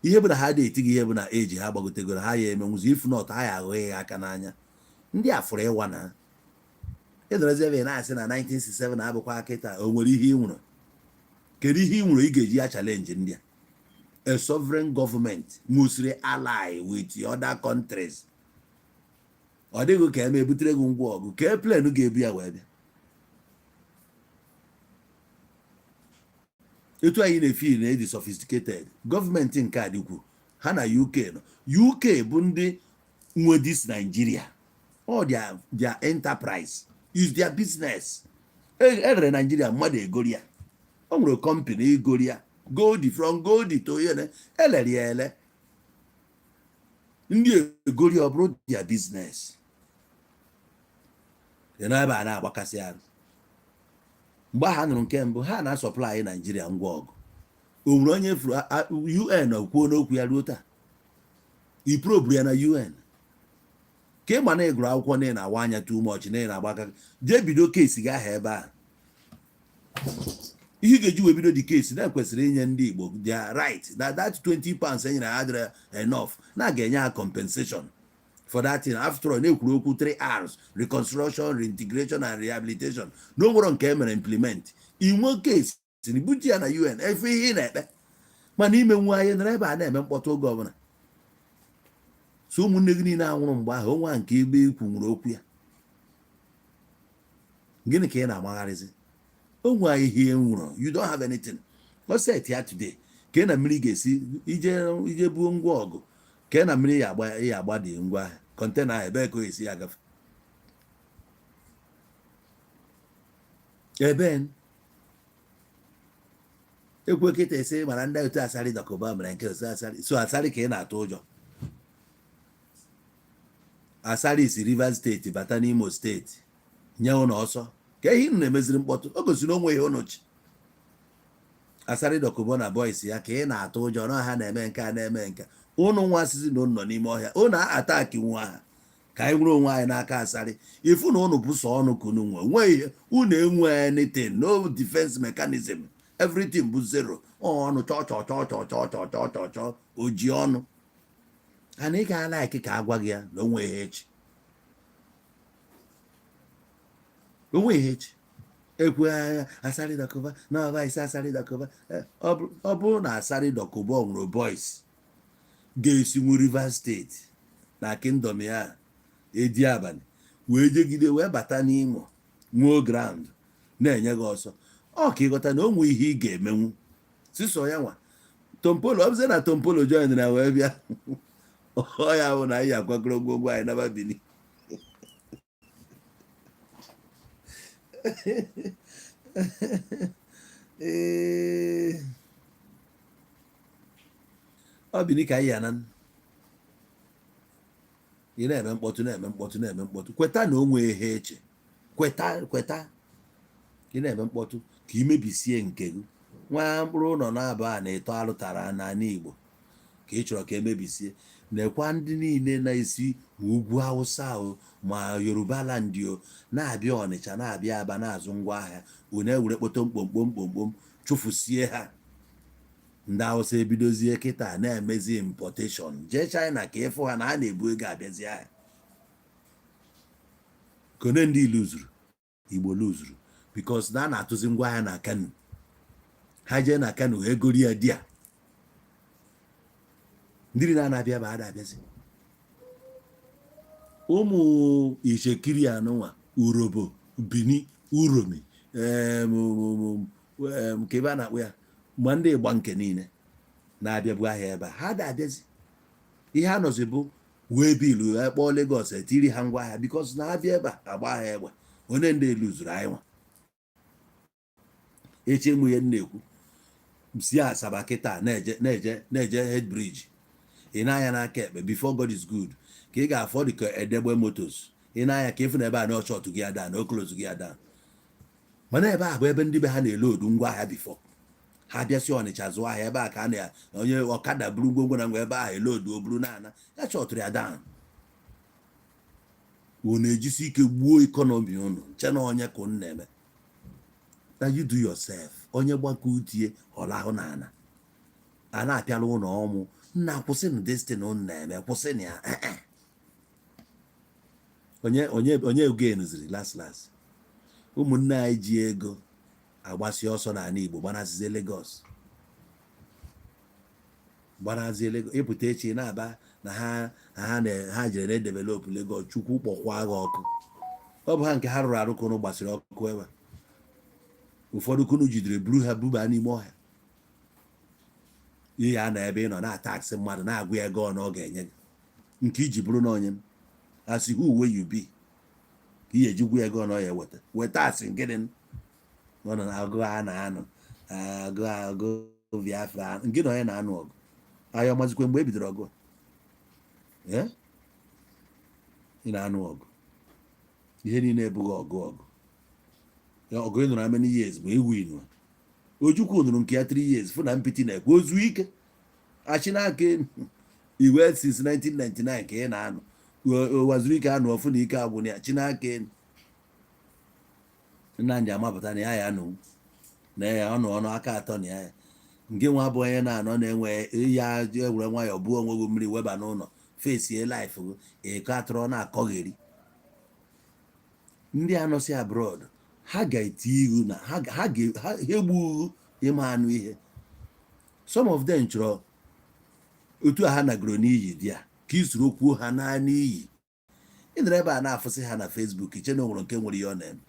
ihe bụ na ha dị eti gị, ihe bụ na eji ha gbagotegoro ha ya emenwuzi. If not, ha ya aghụghị ha aka n'anya. Ndị a fụrụ ịwa na ịnọrọzi ebe ị na-asị na 1967 abụkwa kịta. O nwere ihe ị nwụrụ? Kedu ihe ị nwụrụ ị ga-eji ya challenge ndị a? A sovereign government must ally with the other countries. Ọ dịghị ka eme ebutere gị ngwa ọgụ ka plane ga-ebu ya wee bịa. Etu anyị na-efi na edi sophisticated gọọmenti nke a dịkwu ha na UK nọ. UK bụ ndị nwe this Nigeria. All their enterprise is their business. Erere Naijiria, mmadụ egori ya. O nwere company egori ya, gold, from gold to ihe elere ya ele, ndị egori, ọ bụrụ their business. Dị n'ebe a na-agbakasị arụ. Mgbe ha nụrụ nke mbụ, ha na-asupply Naijiria ngwa ọgụ. O nwere onye furu UN kwuo n'okwu ya ruo taa? Iproburu ya na UN ka ị ma na ị gụrụ akwụkwọ, na ị na-awa anya too much, na ị na-agba aka. Jee bido case gị ahụ ebe a. Ihe ị ga-eji wee bido the case na kwesịrị inye ndị Igbo their right, na that £20 e nyere ha adịrị enough, na a ga-enye ha compensation for that thing. After all, na-ekwuru okwu 3 R's: reconstruction, reintegration and rehabilitation, na o nwere nke e mere implement. Inwe case, buji ya na UN, efe ihe ị na-ekpe. Mana ime nwe anyị nọrọ ebe a na-eme mkpọtụ oge ọbụla. So ụmụnne gị niile anwụrụ mgbe ahụ, onwe nke ebe ikwu nwere okwu ya, gịnị ka ị na-amagharịzi onwe ihe nwụrụ? You don't have anything. O set ya today ka ị na mmiri ga-esi ije ije buo ngwa ọgụ, ka ị na mmiri ya agba, ya agba dị ngwa ahịa, container ahụ, ebee ka o esi ya agafe ebe ekwe kịta esi mara ndị otu Asari Dokubo mere nke otu Asari. So Asari ka ị na-atụ ụjọ. Asari si Rivers State bata n'Imo State nye ụnụ ọsọ ka ihe unu na-emeziri mkpọtụ. O gosiri onwe ihe ụnụ chi. Asari Dokubo na boys ya ka ị na-atụ ụjọ na ha na-eme nke a, na-eme nke ụnụ nwa asịsị na ụnụ nọ n'ime ọhịa, ụnụ attack nwa ha ka anyị nwere onwe anyị n'aka Asari. Ifu na ụnụ bụ sọ ọnụ ka unu nwe nwe ihe unu enwe anything, no defense mechanism, everything bụ zero. Ọnụ chọ chọ chọ chọ chọ chọ chọ chọ chọ oji ọnụ ana ị ga like ka agwa gị ya na onwe ihe echi, onwe ihe echi ekwe agha Asari Dokubo na ọba isi Asari Dokubo. Ọ bụrụ na Asari Dokubo nwere boys ga-esinwu Rivers State na kingdom ya edi abalị wee jegide wee bata n'Imo, nwee ground na-enye gị ọsọ, ọ ka ịghọta na o nwe ihe ị ga-emenwu sisọ ya nwa Tompolo. Ọ bụzie na Tompolo join na wee bịa, ọ ya bụ na anyị akwakọrọ ngwongwo anyị naba Bini. Ee, ọ Bini ka anyị ya na ị na-eme mkpọtụ, na-eme mkpọtụ, na-eme mkpọtụ. Kweta na o nwee ihe eche. Kweta, kweta. Ị na-eme mkpọtụ ka ị mebisie nke gị. Nwa mkpụrụ ụlọ na-abụ a na-eto alụtara n'ala Igbo ka ị chọrọ ka emebisie. Nekwa ndị niile na-esi ma ugwu Awụsa o, ma Yoruba land o, na-abịa Ọnịcha, na-abịa Aba, na-azụ ngwa ahịa. Unu ewere kpoto mkpomkpom mkpomkpom chụfụsie ha. Ndị Awụsa ebidozie kịta na-emezi importation. Jee China ka ịfụ ha na ha na-ebu ego abịazi ahịa. Kone ndị luzuru, Igbo luzuru, because na a na-atụzi ngwa ahịa na Kano. Ha jee na Kano, ha egori ya di a ndị niile na-abịa bụ ada abịazi. Ụmụ Itsekiri anụnwa, Urobo, Bini, Uromi, nke ebe a na-akpọ ya, ma ndị ịgba nke niile na-abịabu ahịa ebe a, ha da abịazi. Ihe ha nọzi bụ wee bilu kpọọ Lagos, etiri ha ngwa ahịa, because na abịa ebe a, agba ha egbe. Onye ndị elu zuru anyị nwa echi enwe ihe na-ekwu si Asaba kịta na-eje na-eje na-eje Head Bridge, ị na-anya n'aka ekpe, before God is good, ka ị ga-afọ dị ka Edegbe Motors. Ị na-anya ka ịfụ na ebe a na ọchọtụ gị ada na okolozu gị ada, mana ebe a bụ ebe ndị be ha na-elodu ngwa ahịa before ha bịasị Ọnịcha zụọ ahịa. Ebe a ka a na onye ọkada buru ngwongwo na ngwa ebe ahụ elodu, o buru na-ana ya chọtụrụ ya down. Unu ejisi ike gbuo economy unu nche na onye ka unu na-eme na you do yourself. Onye gbakọ utie ọlahụ na ana a na-apịala ụlọ ọmụ nna, kwụsịnụ destin unu na-eme, kwụsịnụ ya. Onye onye onye genuziri last last, ụmụnne anyị ji ego agbasi ọsọ n'ala Igbo, gbanazie Lagos, gbanazie Lagos. Ịpụta echi na-aba na ha ha na ha jere na-edevelop Lagos. Chukwu kpọkwa agha ọkụ. Ọ bụ ha nke ha rụrụ arụ ka unu gbasiri ọkụ ebe ụfọdụ kunu jidere buru ha buba n'ime ọhịa. Ihe a na ebe ị nọ na-ataxị mmadụ, na-agụ ya ego ọ na ọ ga-enye gị nke iji bụrụ na onye m asị who wey you be. Ka ihe ejigwu ego na ọ ya eweta weta asị gịnị ọ nọ na agụ a na-anụ agụ agụ Biafra nke na onye na-anụ ọgụ ahịa ọmazikwe mgbe e bidoro ọgụ a ị na-anụ ọgụ ihe niile ebughị ọgụ ọgụ ọgụ ị nụrụ how many years bụ ewu inu. Ojukwu nụrụ nke ya 3 years fụ na mpịtị na-ekwe ozu ike achị n'aka enu iwe since 1999 ka ị na-anụ ụwa zuru ike anụ ọfụ na ike agwụ na ya chi n'aka enu. Nnamdị amapụta na ya ya nụ na ya ọnụ ọnụ aka atọ na ya ya nke nwa bụ onye na-anọ na-enwe ya ewere nwayọọ buo onwe gị mmiri weba n'ụlọ fesie life gị ịkọ atụrụ na-akọgheri ndị anọsi abroad. Ha ga-eti ihu na ha ha egbu ịma anụ ihe. Some of them chọrọ otu a ha nagoro n'iyi dị a ka isoro kwuo ha naa n'iyi. Ị nọrọ ebe a na-afụsị ha na Facebook, iche na o nwere nke nwere ihe ọ na-eme.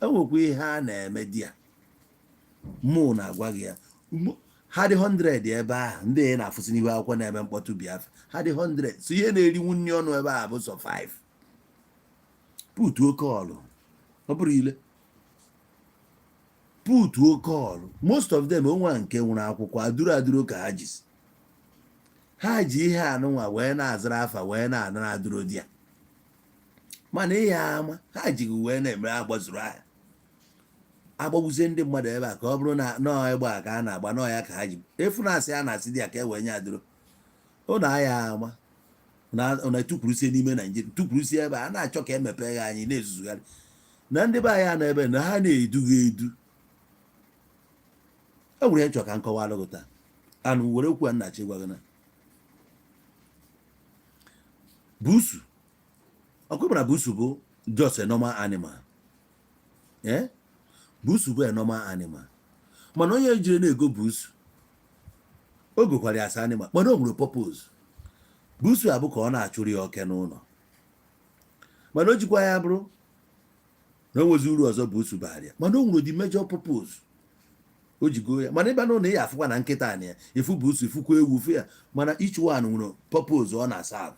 Enwekwa ihe a na-eme di ya mụ na-agwa gị ya. Ha dị 100 ebe ahụ ndị ị na-afụsị n'ihu akwụkwọ na-eme mkpọtụ Biafra, ha dị 100. So ihe na-erinwu nri ọnụ ebe a bụ sọ 5 putuo kọlụ ọ bụrụ ile putuo kọlụ. Most of them onwe nke nwere akwụkwọ adụrụ adụrụ ka ha jisi ha ji ihe anụnwa wee na-azara afa wee na-anara adụrụ di ya, mana ihe ama ha jighị wee na-eme agbazuru ahịa agbagbuzie ndị mmadụ ebe a ka ọ bụrụ na nọọ egbe a ka a na-agba nọọ ya ka ha ji efu na-asị a na-asị di ya ka e wee nye adụrụ ụnụ agha ama na tukwurusie n'ime Naijiria, tukwurusie ebe a na-achọ ka emepe ya anyị na-ezuzugharị na ndị be anyị nọ ebe na ha na-edu gị edu. E nwere ihe nchọ ka nkọwa gị taa anụ were okwu a nnachi gwa gị na busu ọkụ na busu bụ just a normal animal. Eh, busu bụ a normal animal, mana onye jiri na-ego busu o gokwara ya asa animal, mana o nwere purpose. Busu abụ ka ọ na-achụrụ ya oke n'ụlọ, mana o jikwa ya bụrụ na o nwezi uru ọzọ busu bara ya, mana o nwere the major purpose o ji goo ya. Mana ịba n'ụlọ ị afụkwa na nkịta na ya ifu busu, ifukwa ewu fụ ya, mana each one nwere purpose ọ na-asa.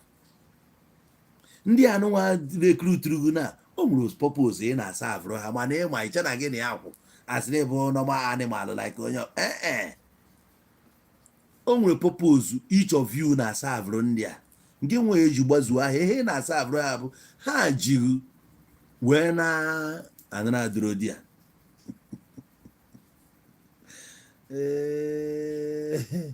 Ndị anụnwa recruituru na o nwere purpose ị na-asa avụrụ ha, mana ịma iche na gị na ya kwụ asịrị bụ normal animal like onye ee o nwere purpose each of you na-asa avụrụ ndị a nke nwee eji gbazuo ahịa. Ihe ị na-asa avụrụ ha bụ ha jiri wee na-anara adụro di ya. Ee.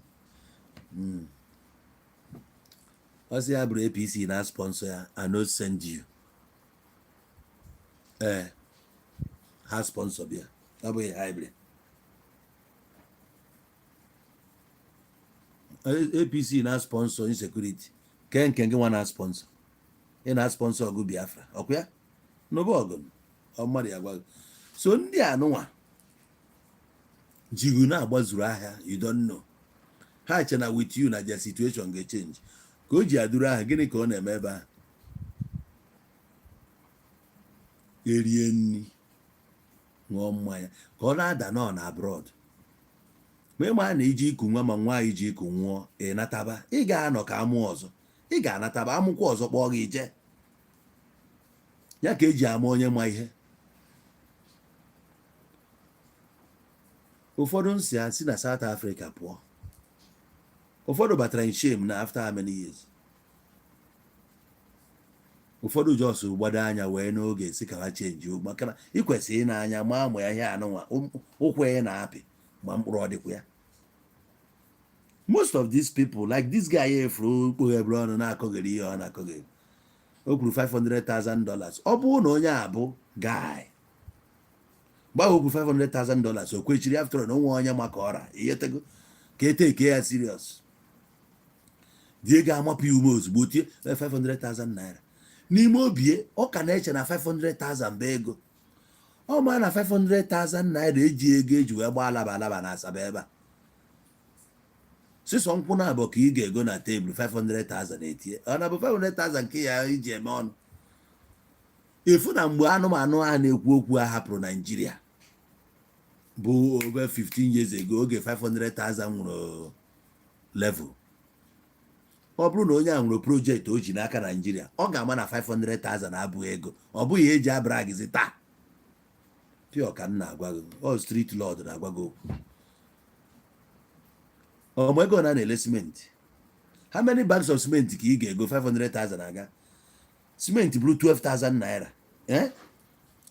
Ọ sị ya bụrụ APC na sponsor ya, I no send you. Ee, ha sponsor bịa, ọ bụghị hybrid APC na sponsor insecurity ke nke gị nwa na sponsor. Ị na sponsor ọgụ Biafra ọkwa ya n'ụba ọgụ ọ mmadụ ya gwa gị. So ndị anụnwa jigu na-agbazuru ahịa, you don't know. Ha che na with you na their situation ga-echange ka o ji adụrụ ahụ. Gịnị ka ọ na-eme ebe ahụ? Erie nri, ṅụọ mmanya ka ọ na-ada nọ na abroad. Ma ịma na iji iku nwa ma nwa iji iku nwụọ, ị nataba, ị ga-anọ ka amụ ọzọ, ị ga-anataba amụkwa ọzọ kpọọ gị ije ya ka eji ama onye ma ihe. Ụfọdụ nsị a si na South Africa pụọ, ụfọdụ batara in shame na after how many years. Ụfọdụ just gbado anya wee n'oge si ka ha change, maka na ị kwesịrị ị na-anya ma ma ya ihe anụnwa ụkwụ ya na-apị ma mkpụrụ ọ dịkwa ya. Most of these people, like this guy efuru kpoghebere ọnụ na-akọgheri ihe ọ na-akọgheri, o kwuru $500,000. Ọ bụrụ na onye a bụ guy mgbe ahụ o kwuru $500,000, o kwechiri. After all, na onwe onye maka ọra ihe tego ka e take ya serious dị ego amapụ ya ume ozugbo tie 500,000 naira n'ime obie. Ọ ka na-eche na 500,000 bụ ego ọ ma na 500,000 naira eji ego eji wee gbaa alaba alaba na Asaba ebe a sịsọ nkwụ na abụọ ka ị ga-ego na tebụl 500,000 etie ọ na bụ 500,000 nke ya iji eme ọnụ efu. Na mgbe anụmanụ a na-ekwu okwu a hapụrụ Naijiria bụ over 15 years ago, oge 500,000 nwere level. Ọ bụrụ na onye a nwere project o ji n'aka Naijiria, ọ ga-ama na 500,000 abụghị ego, ọ bụghị eji abragizi taa. Pure ka m na-agwa gị, ọ street lord na-agwa gị okwu. Ọmụ ego na na-ele simenti, how many bags of cement ka ị ga-ego 500,000 aga? Simenti bụrụ 12,000 naira, eh,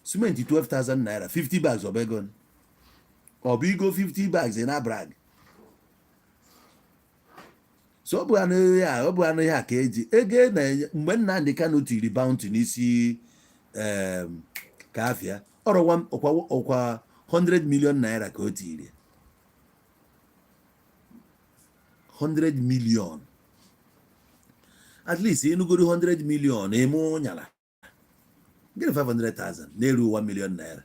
simenti 12,000 naira, 50 bags, ọ bụ ego ọ bụ igo 50 bags na brag. So ọ bụ anụ ya, ọ bụ anụ ya ka eji ego na-enye. Mgbe Nnamdi Kanu tiri bounty n'isi ka afịa ọrụ ọkwa 100 million naira ka o tiri, 100 million. At least ịnụgoro 100 million eme ụnyala gịnị? 500,000 na-eru 1 million naira,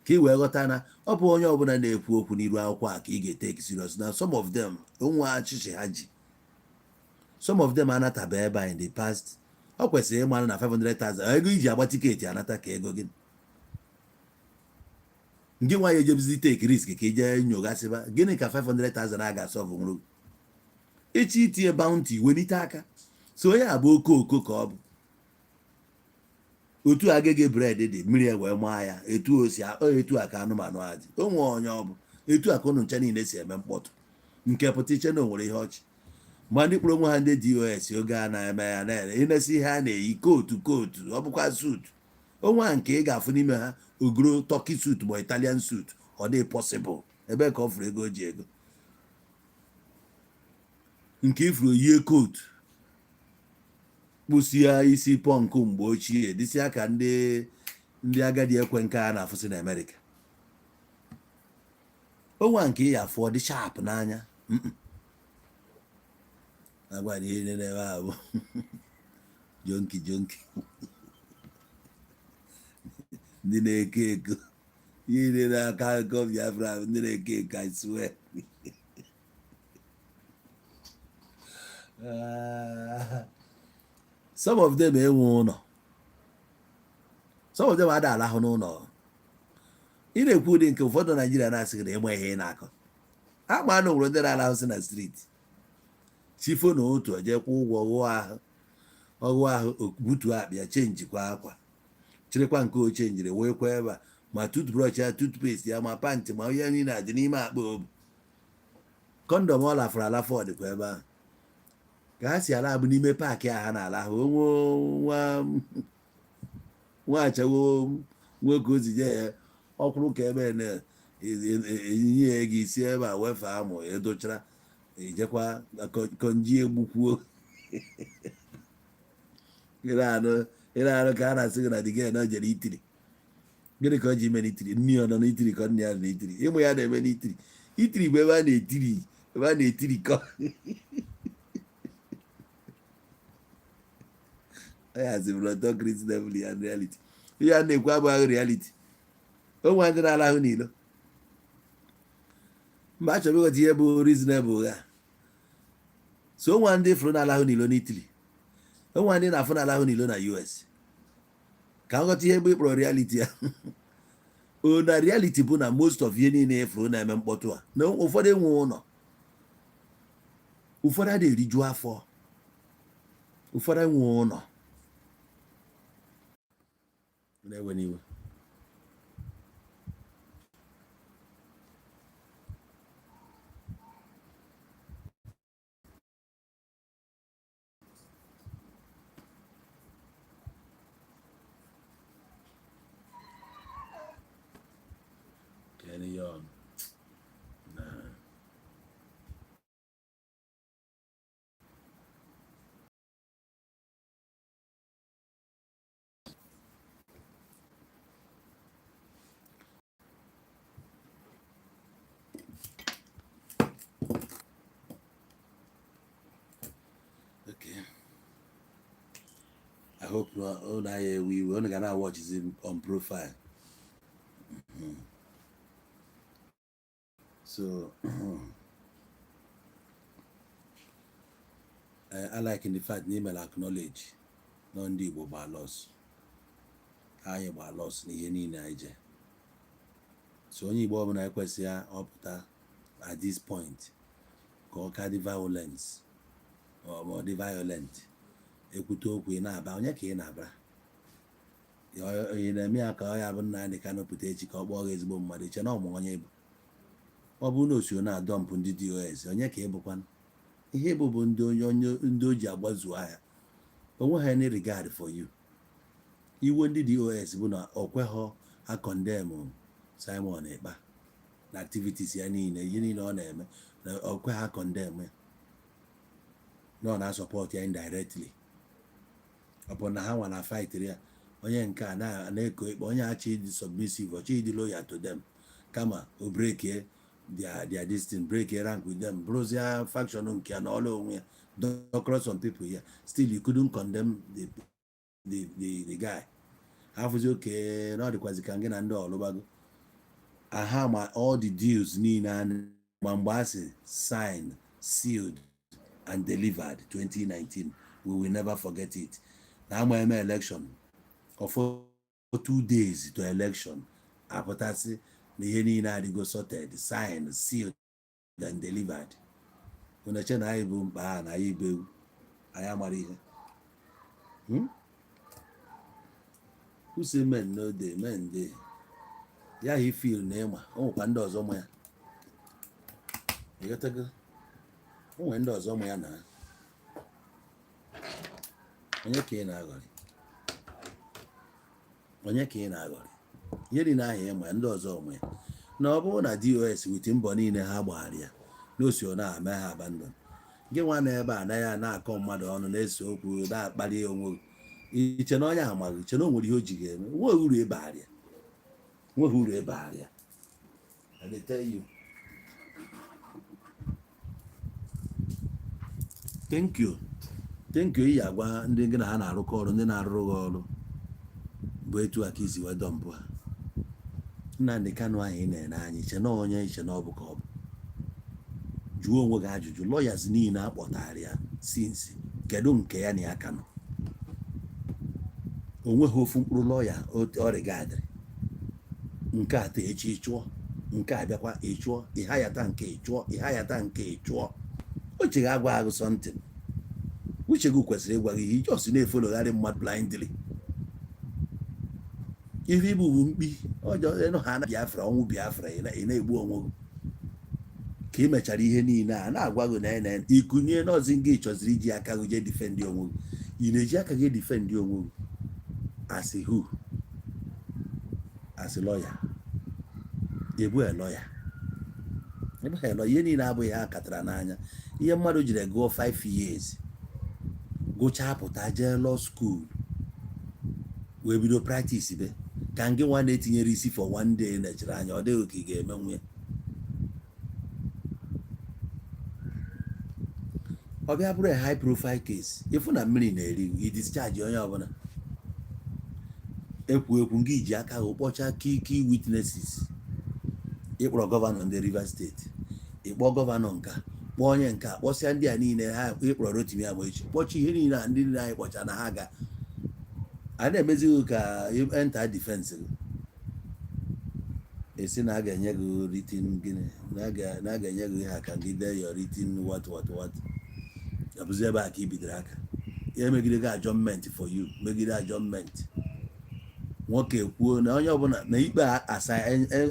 ka ị wee ghọta na ọ bụ onye ọbụla na-ekwu okwu n'iru akwụkwọ a ka ị ga-etake serious, na some of them nwa achịchị ha ji, some of them anataba ebe a in the past. Ọ kwesịrị ịmara na 500,000 ego iji agba ticket anata ka ego gị nke nwaanyị ejebizi take risk ka ije nyogasịba gịnị ka 500,000 a ga-asolve nwụrụ ịchọ itinye bounty welite aka. So onye a bụ okooko ka ọ bụ otu agịgị bread dị mmiri wee maa ya, etu o si etu a ka anụmanụ a dị. O nwee onye ọ bụ etu a ka ụnụ ncha niile si eme mkpọtụ nke pụta iche na o nwere ihe ọchị. Ma ndị kpọrọ onwe ha ndị DOS oge a na-eme ya na ịnesi ihe a na-eyi coat, coat, ọ bụkwa suit onwe a nke ị ga-afụ n'ime ha ogoro Turkey suit ma Italian suit. Ọ dị possible ebe ka ọ fụrụ ego o ji ego nke ifuru yie coat, kpụsịa isi punk mgbe ochie, dịsịa ka ndị agadi ekwe nke a na-afụsị na Amerịka. Onwe a nke ị ya afụ ọ dị sharp n'anya. Agwa na ihe na-ebe a bụ junkie, junkie, ndị na-eke eko, ihe niile na-aka akụkọ Biafra, ndị na-eke eko, I swear. Ah, some of them enwe ụlọ, some of them ada alahụ n'ụlọ. Ị na-ekwu ụdị nke ụfọdụ Naijiria na-asị gị na ịma ihe ị na-akọ ama na nwere ndị na-alahụ si na street chifo na otu ojekwa ụgwọ ghụọ ahụ, ọghụ ahụ, butuo akpa ya, changekwa akwa, chịrịkwa nke o changeri wee kwa ebe a, ma toothbrush ya, toothpaste ya, ma pant, ma ihe niile adị n'ime akpa obu. Condom ọ lafụrụ alafụ ọ dịkwa ebe ahụ. Ka ha si ala bụ n'ime park a ha na-ala ahụ. Onwe nwa nwa achawo nwoke ozije ya ọkwụrụ ka ebe na enyi ya ego isi ebe a wefe amụ edochara ejekwa konji egbukwuo. Ịna-anụ ka a na-asị gị na diga na o jere itiri. Gịnị ka o ji ime n'itiri? Nne ya ọ nọ n'itiri ka nne ya nọ n'itiri? Ịmụ ya na-eme n'itiri. Itiri bụ ebe a na-etiri, ebe a na-etirikọ ya sị bụrụ talk reasonably and reality. Ihe a na-ekwu abụghị reality. O nwere ndị na-alahụ n'ilo mba. Achọrọ ịghọta ihe bụ reasonable ha. So onwe ndị fụrụ na-alahụ n'ilo n'Italy, onwe ndị na-afụ na-alahụ n'ilo na US, ka nghọta ihe bụ ịkpọrọ reality ya. O na reality bụ na most of ihe niile efuru na-eme mkpọtụ a na ụfọdụ enwe ụlọ, ụfọdụ adịghị eriju afọ, ụfọdụ enwe ụlọ na-ewe n'iwe. Carry on. Nah. Okay. I hope unu anyị ewe iwe, unu ga na-watchzi on profile. So I like in the fact na email acknowledge na ndị Igbo gba loss, anyị gba loss n'ihe niile anyị je. So onye Igbo ọbụla ekwesịghị ọpụta at this point ka ọ ka dị violence. Ọ ma ọ dị violent, ekwute okwu, ị na-aba. Onye ka ị na-abara? Ị na-eme ya ka ọ ya bụ Nnamdị Kanụ pụta echi ka ọ kpọọ gị ezigbo mmadụ. Iche na ọmụ onye bụ ọ bụrụ na o si na-adump ndị DOS, onye ka ị bụkwanụ? Ihe bụ bụ ndị onye onye ndị o ji agbazu ahịa onwe ha any regard for you. Iwe ndị DOS bụ na o kweghọ acondemn Simon Ekpa na activities ya niile, ihe niile ọ na-eme, na o kweghị acondemn ya, na ọ na-asupport ya indirectly. Ọ bụ na ha nwa na fight ya. Onye nke a na-eko ikpe, onye achọ ịdị submissive, ọchọ ịdị loyal to them, kama o breakie their this thing, break rank with them, bụrụzie faction nke ya na ọlụ onwe ya, dọkọrọ some people ya. Still you couldn't condemn the guy. Hafụzi oke na ọ dịkwazi ka gị na ndị ọlụbago aha ma all the deals niile a ma mgbe a sị signed, sealed and delivered 2019. We will never forget it. Na ama eme election of 2 days to election, apụtasị na ihe niile adịgo sorted, signed, sealed and delivered. Unu eche na anyị bụ mkpa ha na anyị bụ ewu, anyị amara ihe. Who say men no dey? Men dey. Ya he feel na ịma o nwekwa ndị ọzọ mụ ya. Ịghọtago? O nwere ndị ọzọ mụ ya. Na onye ka ị na-aghọrị? Onye ka ị na-aghọrị? Ihe niile ahụ ịma, ndị ọzọ mụ ya. Na ọ bụrụ na DOS with mbọ niile ha gbara ya na osi ọ na-eme ha abandon gị, nwa na ebe a anaghị na-akọ mmadụ ọnụ, na-ese okwu, na-akpali onwe gị, iche na onye amaghị, iche na o nwere ihe o ji ga-eme. Nweghị uru ịbagharị ya, nweghị uru ịbagharị ya. I dey tell you. Thank you, thank you. Iyi agwa ndị gị na ha na-arụkọ ọrụ, ndị na-arụrụ gị ọrụ, bụ etu a ka isi wee dump ha. Nnamdị Kanụ ahụ ị na-ene anya, iche na onye, iche na ọ bụ ka ọ bụ, jụọ onwe gị ajụjụ. Lawyers niile a kpọtara ya since, kedu nke ya na ya ka nọ? Onweghị ofu mkpụrụ lawyer ọ regadịrị. Nke a taa, echi ịchụọ nke a, bịakwa ịchụọ, ịhayata nke ịchụọ, ịhayata nke ịchụọ. Uche gị agwa agụ something. Uche gị kwesịrị ịgwa gị ihe. Ijos na-efollowgharị mmadụ blindly. Ife ibu bụ mkpi ọjọọ ịnụ ha na Biafra, ọnwụ Biafra. Ị na-egbu onwe gị ka ị mechara ihe niile a na-agwa gị na na ikunye nọọsụ gị chọziri iji aka gị jee defend onwe gị. Ị na-eji aka gị defend onwe gị as a who? As a lawyer? Ebu a lawyer, ebughị lawyer. Ihe niile abụghị ha katara n'anya. Ihe mmadụ jiri gụọ 5 years, gụchaa, pụta, jee law school, wee bido practice be ka ngị nwa na-etinyere isi for one day nechere anya, ọ dịghị ka ị ga-emenwu ya. Ọ bịa bụrụ a high profile case, ịfụ na mmiri na-eri i discharge onye ọbụla ekwu ekwu. Ngị ji aka gị kpọchaa key key witnesses. Ịkpọrọ governor ndị Rivers State, ịkpọ governor nka, kpọọ onye nka, kpọsịa ndị a niile ha. Ịkpọrọ Rotimi Amaechi, kpọchi ihe niile a ndị niile anyị kpọcha na ha ga a na-emezighị ka enter defense gị. Esi na a ga-enye gị written gịnị, na a ga-enye gị ihe a ka gị dee your written what what what. Ọ bụzi ebe a ka i bidoro aka ya emegide gị adjournment for you, megide adjournment. Nwoke kwuo na onye ọbụla na ikpe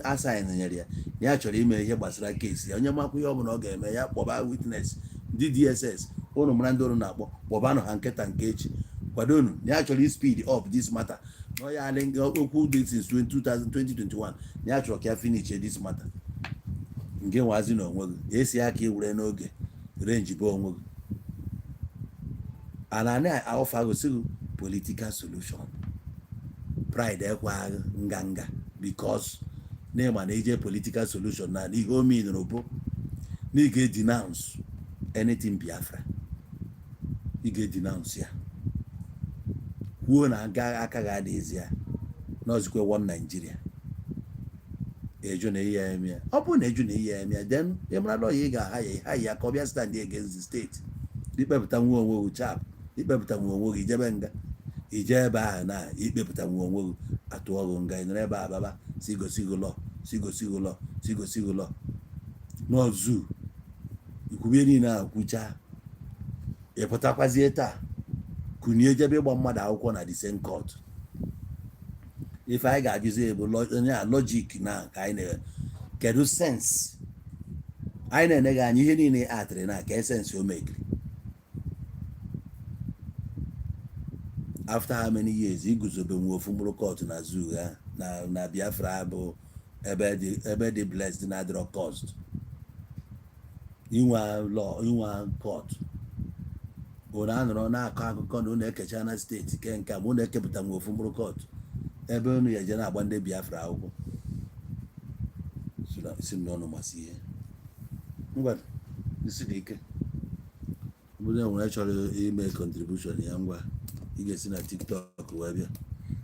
assign nyere ya, na ya chọrọ ime ihe gbasara case ya. Onye makwa ihe ọbụla ọ ga-eme, ya kpọba witness. Ndị DSS, ụnụ mara ndị ụnụ na-akpọ, kpọbanụ ha nkịta nke echi. Kwadonu na ya chọrọ speed up this matter, na ya alị okwu dị since 2021, na ya chọrọ ka ya finish this matter. Nke nwazi na onwe gị esi aka iwere n'oge renji bụ onwe gị ana na-aọfa gosi gị political solution. Pride ekwe agha nganga because n'ịma na ije political solution na ihe o meanụrụ bụ na ị ga-denounce anything Biafra. Ị ga-denounce ya, kwuo na aga aka gị adịghịzi ya n'ọzikwe one Nigeria. Eju na ihe eme ya, ọ bụrụ na eju na ihe eme ya, then ị mara lawyer ị ga-aha ya, ha ya ka ọ bịa stand against the state. Ikpepụta nwa onwe gị chap, ikpepụta nwa onwe gị, jebe nga, ije ebe ahụ na ikpepụta nwa onwe gị, atụọ gị nga. Ị nọrọ ebe a baba si gosi gị law, si gosi gị law, si gosi gị law n'ọzụ ikwubie niile ahụ kwuchaa. Ị pụtakwazie taa kunie jebe ịgba mmadụ akwụkwọ na the same court. Ife anyị ga-ajụzi bụ onye a logic na ka anyị na kedu sense anyị na-ene gị anya ihe niile atịrị na ka sense o mekiri. After how many years iguzobe nwe ofu mkpụrụ court na zoo ha na Biafra bụ ebe dị blessed na adịrọ cost inwe law, inwe court. Unu anọrọ na-akọ akụkọ na unu ekecha na steeti ke nke a, ma unu ekepụta nwe ofu mkpụrụ court ebe unu ya eje na-agba ndị Biafra akwụkwọ. Si m n'ọnụ masị ihe. Ngwa, isi dị ike. Ọ bụrụ na nwere chọrọ ime contribution ya, ngwa, ị ga-esi na TikTok wee bịa.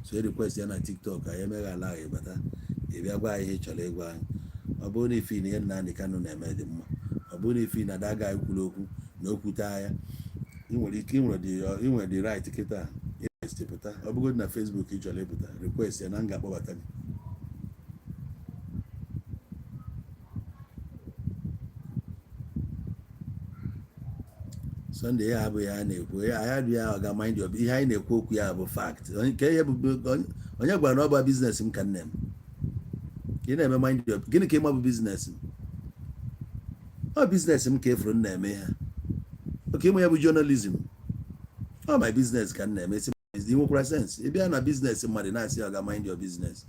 So request ya na TikTok, anyị emeghị ala ahụ, ịbata, ị bịa gwa anyị ihe ị chọrọ ịgwa anyị. Ọ bụrụ na ifi na ihe Nnamdị Kanụ na-eme dị mma, ọ bụrụ na ifi na daga anyị kwuru okwu na okwute anya, ị nwere ike, ị nwere the right kịta request pụta. Ọ bụgodị na Facebook ị chọrọ ịpụta, request ya na m ga-akpọbata gị. Sunday ya abụghị ya na-ekwu ya ya dị ya ọ ga mind your ihe anyị na-ekwu okwu ya bụ fact. Nke ihe bụ onye gwara na ọ bụ business m ka nne m ị na-eme mind your. Gịnị ka ịma bụ business m? Ọ business m ka efuru m na-eme ha oke ịmụ ya bụ journalism. Ọ my business ka m na-eme. Si ị nwekwara sense, ị bịa na business mmadụ na-asị ọ ga mind your business.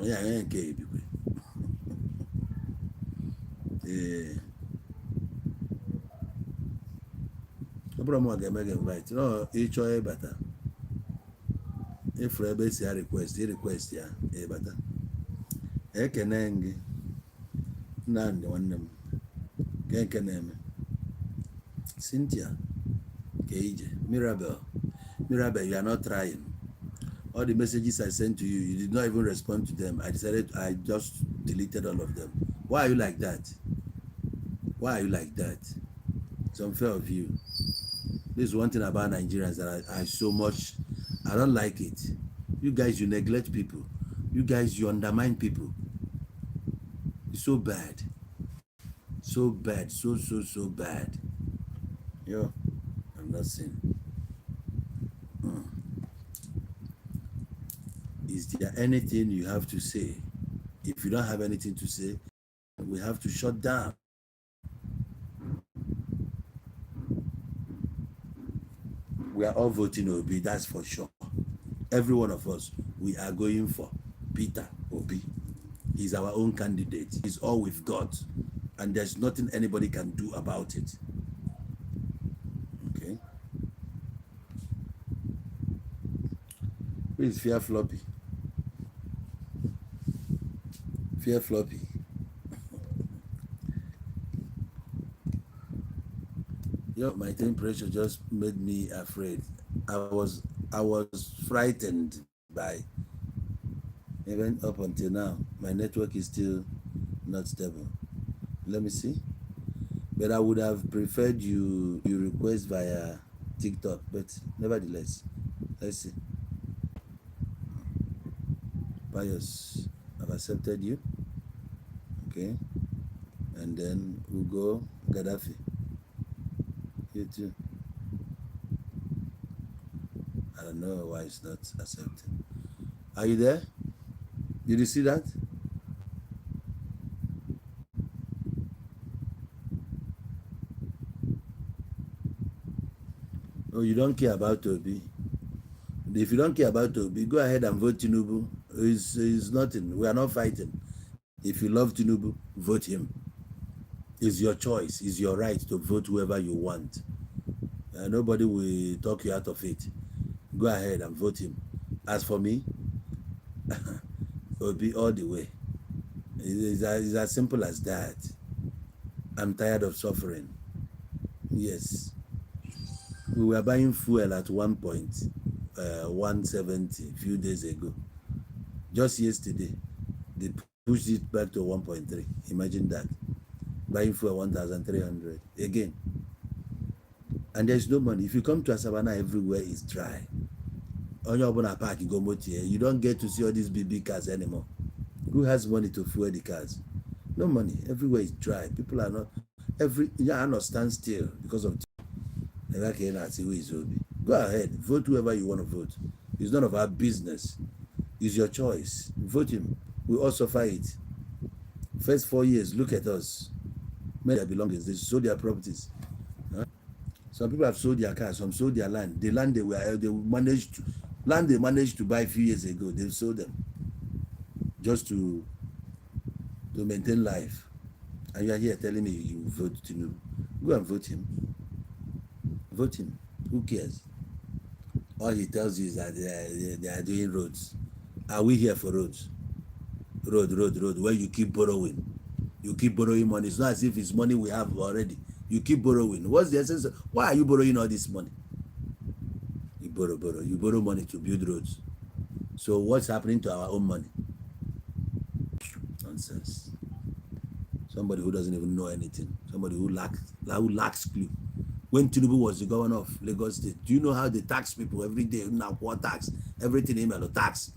Onye onye nke ebikwe. Ee, ọ bụrụ m ọ ga-eme gị invite nọ, ịchọọ ịbata, ịfụrụ ebe esi ya request, request ya, ịbata. Ekene gị, Nnamdị nwanne m. Ke nke na-eme Cynthia ke ije. Mirabel, Mirabel, you are not trying. All the messages I sent to you, you did not even respond to them. I decided, I just deleted all of them. Why are you like that? Why are you like that? It's unfair of you. This is one thing about Nigerians that I so much, I don't like it. You guys, you neglect people. You guys, you undermine people. It's so bad, so bad, so so so bad. Yo, I'm not saying. Is there anything you have to say? If you don't have anything to say, we have to shut down. We are all voting Obi, that's for sure. Every one of us, we are going for Peter Obi. He's our own candidate. He's all we've got. And there's nothing anybody can do about it. Okay. Who is Fear Floppy? Fear Floppy. Yo, my temperature just made me afraid. I was frightened by, even up until now, my network is still not stable. Let me see. But I would have preferred you request via TikTok, but nevertheless, let's see. Pius, I've accepted you. Okay. And then Ugo Gaddafi. You too. I don't know why it's not accepted. Are you there? Did you see that? Oh, you don't care about Obi. If you don't care about Obi, go ahead and vote Tinubu. It's nothing. We are not fighting. If you love Tinubu, vote him. It's your choice. It's your right to vote whoever you want. Nobody will talk you out of it. Go ahead and vote him. As for me, Obi all the way. It's as simple as that. I'm tired of suffering. Yes. We were buying fuel at 1.170 a few days ago. Just yesterday, they pushed it back to 1.3. Imagine that. Buying fuel 1,300 again. And there's no money. If you come to Asaba now, everywhere is dry. Onye ọbụla park go motor, you don't get to see all these big big cars anymore. Who has money to fuel the cars? No money. Everywhere is dry. People are not. Every ya anọ stand still because of ebe ka ị na-asị, "Who is Obi?" Go ahead, vote whoever you want to vote. It's none of our business. It's your choice. Vote him. We all suffer it. First 4 years, look at us. Many their belongings, they sold their properties. Huh? Some people have sold their cars, some sold their land. The land they were they managed to land they managed to buy a few years ago, they've sold them just to maintain life. And you are here telling me you vote Tinubu. Go and vote him. Vote him. Who cares? All he tells you is that they are doing roads. Are we here for roads? Road, road, road. Where you keep borrowing. You keep borrowing money. It's not as if it's money we have already. You keep borrowing. What's the essence? Why are you borrowing all this money? You borrow, borrow. You borrow money to build roads. So what's happening to our own money? Nonsense. Somebody who doesn't even know anything. Somebody who lacks clue. When Tinubu was the governor of Lagos State, do you know how they tax people every day? Now, what tax? Everything email tax.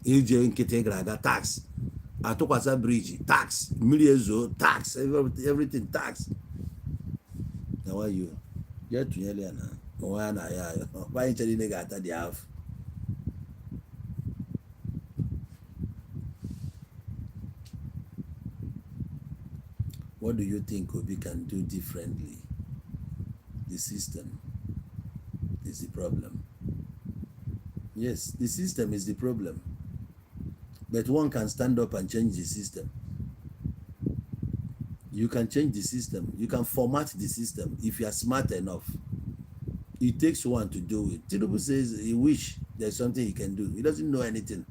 Ije nkịtị gara aga, tax. Atụkwasị bridge, tax. Mmiri ezo, tax. Everything tax. Na why you? Jee tụnyere ya na onwe ya na ya ayọ. Anyị chere niile ga-ata dị afọ. What do you think Obi can do differently? The system is the problem. Yes, the system is the problem. But one can stand up and change the system. You can change the system. You can format the system if you are smart enough. It takes one to do it. Tinubu says he wish there's something he can do. He doesn't know anything.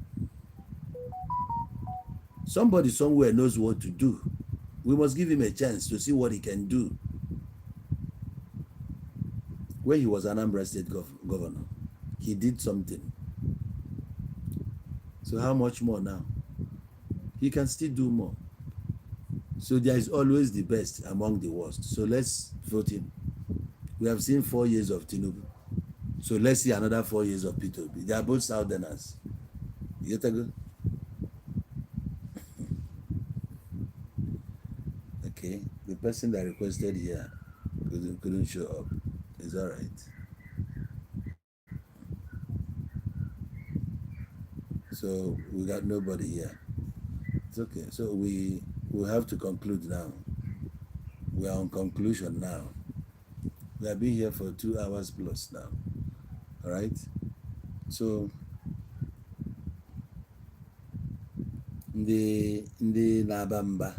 Somebody somewhere knows what to do. We must give him a chance to see what he can do. When he was Anambra State governor, he did something. So how much more now? He can still do more. So there is always the best among the worst. So let's vote him. We have seen 4 years of Tinubu. So let's see another 4 years of Peter Obi. They are both Southerners. You get go? Okay. The person that requested here couldn't show up. It's all right. So we got nobody here. It's okay. So we have to conclude now. We are on conclusion now. We have been here for 2 hours plus now. All right. So ndị na-aba mba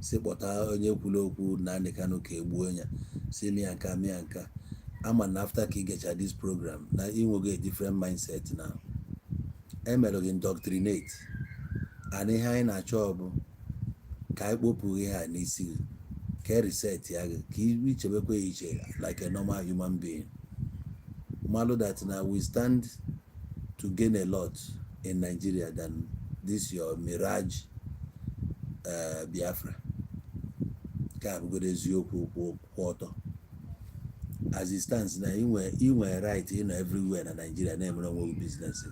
si kpọta onye kwuru okwu Nnamdi Kanu ka egbuo ya, si mịa nka mịa nka, ama na after ka ị gecha this program na inwego a different mindset now. Emelụ gị indoctrinate, and ihe anyị na-achọ bụ ka anyị kpopụ ihe a n'isi gị, ka e reset ya gị, ka ichebekwa ya iche like a normal human being. Malụ that na we stand to gain a lot in Nigeria than this your mirage Biafra. Nke a bụgodo eziokwu kwụ ọtọ. As it stands na inwe right ịnọ everywhere na Nigeria na-emere onwe gị business.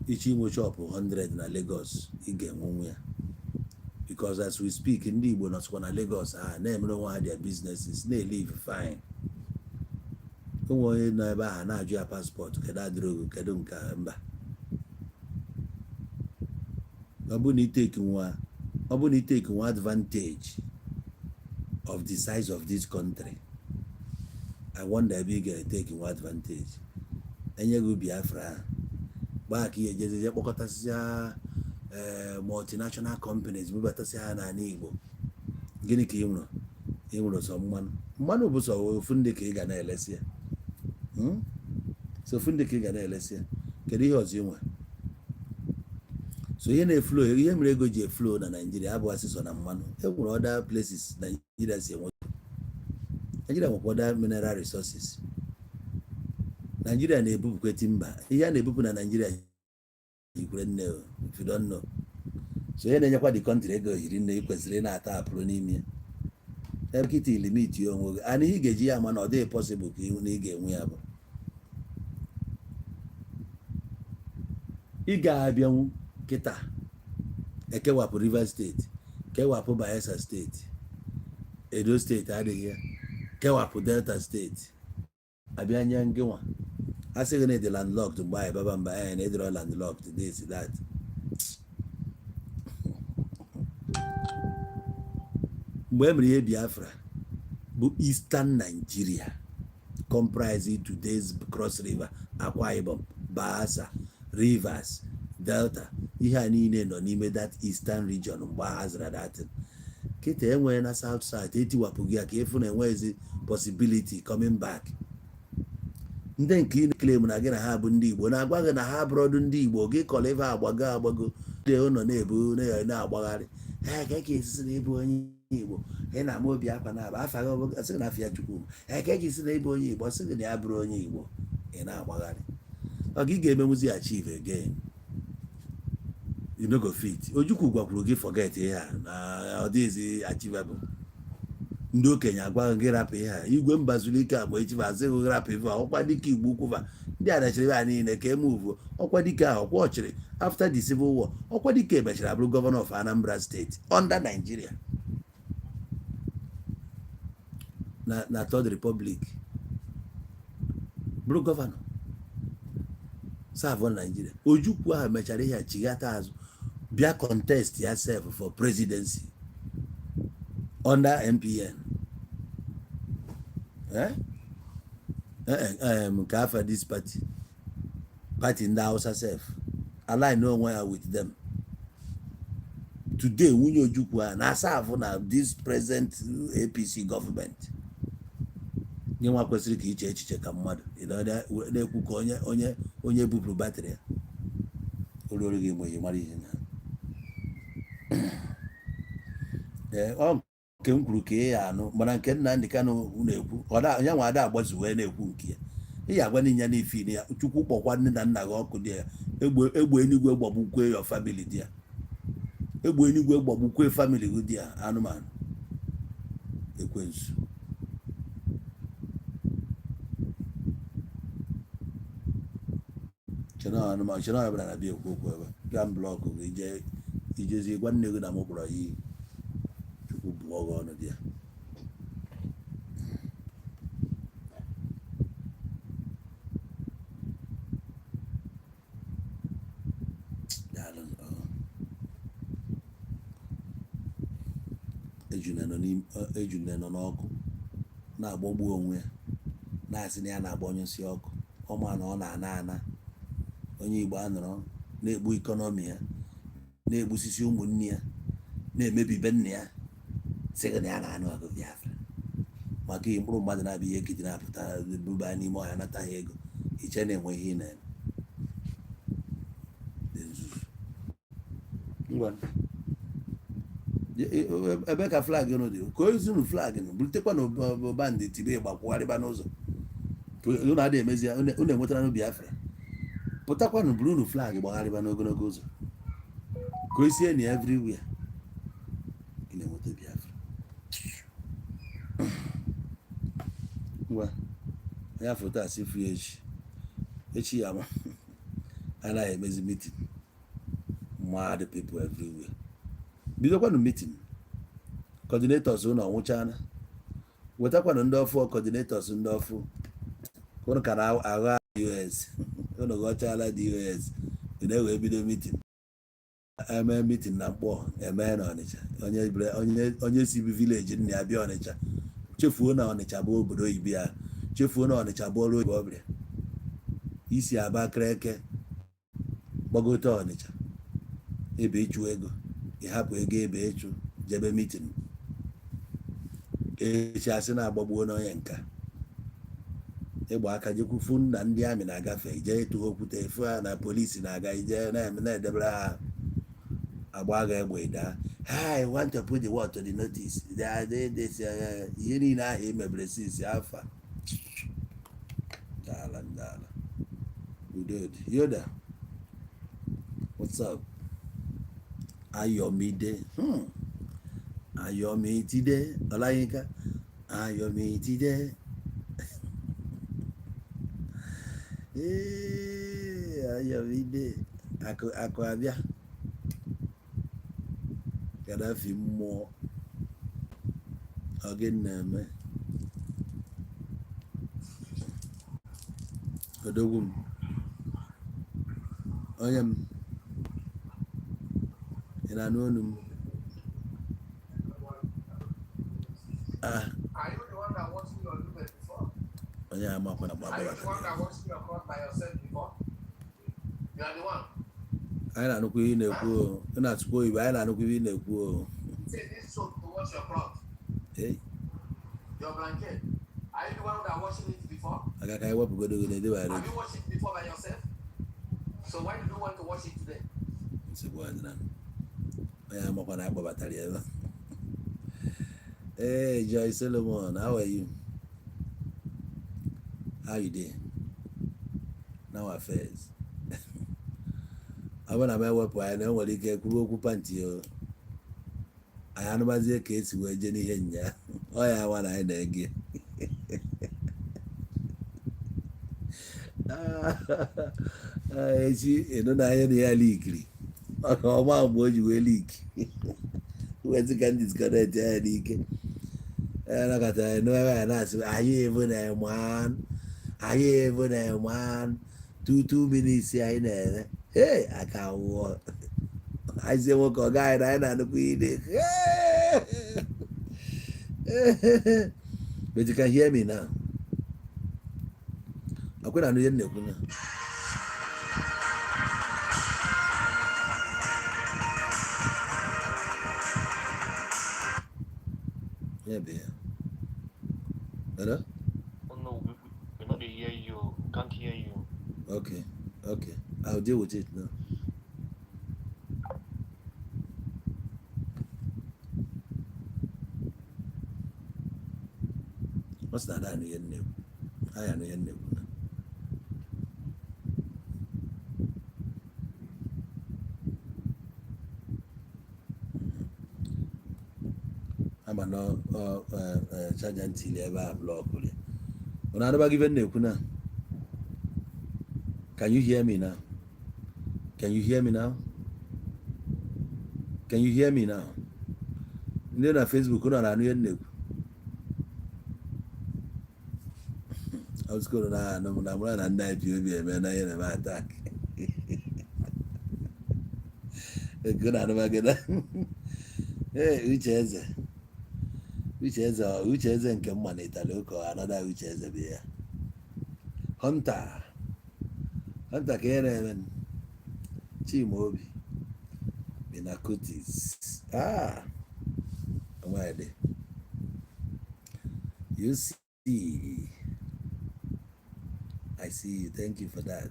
Ichi inwe shop 100 na Lagos, ị ga-enwenwu ya, because as we speak, ndị Igbo nọsịkwa na Lagos ha na-emere onwe ha their businesses, na-elive fine. Onwe onye nọ ebe ahụ na-ajụ ya passport, kedu adịrị, kedu nke mba. Ọ bụ na i take nwa advantage of the size of this country, I wonder ebe ị ga-etake nwa advantage. Enye gị Biafra, gbaa ka ihe ejejeje kpọkọtasịa ee multinational companies, bubatasịa ha n'ala Igbo. Gịnị ka ị nwere? Ị nwere sọ mmanụ. Mmanụ bụ sọ ofu ndị ka ị ga na-elesi ya. So ofu ndị ka ị ga na-elesi ya. Kedu ihe ọzọ ị nwe? So ihe na-eflow, ihe mere ego ji eflow na Naijiria abụghị sọ na mmanụ. E nwere other places Naijiria si enweta. Naijiria nwekwa other mineral resources. Naijiria na-ebupụkwa timber. Ihe a na-ebupụ na Naijiria yikwere nne o, if you don't know. So ihe na-enyekwa the country ego hiri nne. Ị kwesịrị ị na-ata apụrụ n'ime ya ebe kịta limit ya onwe gị. And ihe ị ga-eji ya ama na ọ dịghị possible ka ịhụ na ị ga-enwe ya bụ ị ga-abịanwu kịta ekewapụ Rivers State, kewapụ Bayelsa State. Edo Steeti adịghị ya, kewapụ Delta Steeti, abịa nye ngị nwa, a sị gị na ịdị landlocked. Mgbe anyị baba mba anyị na ịdịrọ landlocked, this, that. Mgbe e mere ihe Biafra bụ Eastern Nigeria, comprising today's Cross River, Akwa Ibom, Bayelsa, Rivers, Delta, ihe a niile nọ n'ime that Eastern region. Mgbe a haziri that, kịta enweghị na South South, etiwapụghị ya ka ịfụ na enweghịzi possibility coming back. Ndị nke ị na-claim na gị na ha bụ ndị Igbo na-agwa gị na ha bụrọdụ ndị Igbo. Gị kọrọ ife agbago agbago dị ụlọ na-ebu na-agbagharị ha ka ka esisi na ịbụ onye Igbo. Ị na-ama obi akwa na-aba afa gị, sị na afịa Chukwu ha ka esi na ịbụ onye Igbo, sị gị na ya bụrụ onye Igbo. Ị na-agbagharị ọ gị ga-emenwuzi achieve again, you no go fit. Ojukwu gwakwuru gị forget ihe a na ọ dịghịzi achievable. Ndị okenye agwa gị rapụ ihe a. Igwe Mbazulike a ma echife asịghị rapụ ife a. Ọkwa dike Igbo ukwuva ndị a dachiri ebe a niile ka eme uvu ọkwa dike ahụ ọkwa ọchịrị after the civil war. Ọkwa dike mechara bụrụ governor of Anambra State under Nigeria na Third Republic, bụrụ governor, serve Nigeria. Ojukwu ahụ mechara ihe a chighata azụ, bịa contest ya self for presidency under NPN, eh? Nke afa this party ndị Hausa self align onwe ya with them. Today nwunye Ojukwu a na-asa na this present APC government. Nye nwa kwesịrị ka iche echiche ka mmadụ ị na-ekwu ka onye bupụrụ battery ya olu gị mgbe ị mara ihe na ee ọ nke m kwuru ka ị ya anụ. Mana nke Nnamdị Kanụ na-ekwu, ya nwa ada agbazu wee na-ekwu nke ya. Ị ya agwa n'inya n'ifi ya. Chukwu kpọkwa nne na nna gị ọkụ dị ya. Egbe egbe enigwe gbagbukwe your family dị ya. Egbe enigwe gbagbukwe family gị dị ya. Anụmanụ ekwensu. Chere anụmanụ, chere ọ bụla na-abịa ekwu okwu ebe bịa m block gị. Ije ijezi gwa nne gị na m kpọrọ ya iyi. Chukwu bụọ gị ọnụ dị ya. Daalụ. Ọ. Ejuna nọ n'ime, ejuna nọ n'ọkụ na-agbọgbu onwe ya, na-asị na ya na-agbanyụsị ọkụ ọma na ọ na-ana ana. Onye Igbo anọrọ na-egbu economy ya, na-egbusisi ụmụnne ya, na-emebibe nna ya, sị gị na ya na-anụ ọgụ Biafra maka ihe mkpụrụ mmadụ na-abịa ihe ekiti na-apụta buba n'ime ọhịa, nata ha ego, iche na-enwe ihe ị na-eme dị nzuzu. Ngwa, ebe ka flag unu dị ka ozunu flag nụ burutekwa na bandị tibe gbakwugharịba n'ụzọ unu adịghị emezi ya. Unu enwetara na Biafra, pụtakwanụ buru unu flag gbagharịba n'ogologo ụzọ ka o sie na everywhere ị na-enweta Biafra. Ngwa, ya foto a si fụ ya echi echi ya ma anaghị emezi meeting. Mad people everywhere. Bidokwanụ meeting. Coordinators unu ọnwụchana, wetakwanụ ndị ọfụ coordinators, ndị ọfụ unu ka na-agha DOS. Unu ghọchala DOS, unu ewee bido meeting. Eme meeting na Mkpọ, eme na Ọnịcha. Onye si bi village nna ya bịa Ọnịcha, chefuo na Ọnịcha bụ obodo oyibo ya, chefuo na Ọnịcha bụ ọrụ oyibo. Ọ bịara isi Abakaliki gbagote Ọnịcha ebe ịchụ ego, ịhapụ ego ebe ịchụ jebe meeting. Echi asị na-agbagbuo n'onye nka ịgba aka jekwufu na ndị amị na-agafe, ije ịtụ ha okwute, efu ha na polisi na-aga ije na-edebere ha agba agha egbe daa. I want to put the word to the notice. They are this, ihe niile ahụ e mebere since afa dala ndala. Udo dị. Yoda, what's up? Ayọ̀mídé, Ayọ̀mítidé Ọláyínká, Ayọ̀mítidé. Ee, Ayọ̀mídé, akụ akụ abịa. Gaddafi mmụọ. Ọ gịnị na-eme? Odogwu m, onye m, ị na-anụ olu m? Ah. Are you the one that washing your duvet before? Onye amakwa na Are you the one gbagbatara. that washing your cloth by yourself before? You are the one. Anyị na-anụkwa ihe ị na-ekwu o. Ị na-asụkwa oyibo, anyị na-anụkwa ihe ị na-ekwu o. Say this soap to wash your cloth, Hey, your blanket. Are you the one that washing it before? Aga ka anyị wepụgodo gị na-edebara. Have you washed it before by yourself? So why do you want to wash it today? Nsogbu adịla. Onye amakwa na akpọbatara ya ebe a. Hey, Joy Solomon, how are you? How you dey? Now affairs. Ọ bụrụ na m ewepụ anyị na enwere ike kwuo okwu pant o. Anyị anụbazie ka esi wee jee n'ihe nya. Ọ ya nwa na anyị na-ege. Ah, echi ịnụ na anya na ya leakiri. Maka ọma mgbe o ji wee leak. Wee ka ndị disconnect ya n'ike. Nakọta ya n'ebe ya na-asị anyị evu na man, anyị evu na man, 2 2 minutes anyị na-eme. Hey, aka wụọ. Hazie nwoke ọ gaghị na anyị na-anụkwa ihe. But you can hear me now. Akwai na anụ ihe m na-ekwu na. Ya bụ ya. Hello? Oh no, we not dey hear you. We can't hear you. Okay. I'll deal with it now. Ọ sị na ada anụ ihe m na-ekwu. Anyị anụ ihe m na-ekwu na. Ama na ọ charger ntili ebe a blockụrụ ya. Unu anụbaghị ife m na-ekwu na? Can you hear me now? Can you hear me now? Can you hear me now? Ndị na Facebook, unu na-anụ ihe m na-ekwu? Ọzụkọrọ na anụ m na mụra na ndị IPOB eme na ihe na-eme attack. Ego na-anụbaghị na. Ee, Uche Eze. Uche Eze, Uche Eze nke mma na Italy ụka another Uche Eze bụ ya. Hunter. Hunter ka ihe na-eme. Chima Obi. Binacotis. Ah. Nwanyị. You see. I see you. Thank you for that.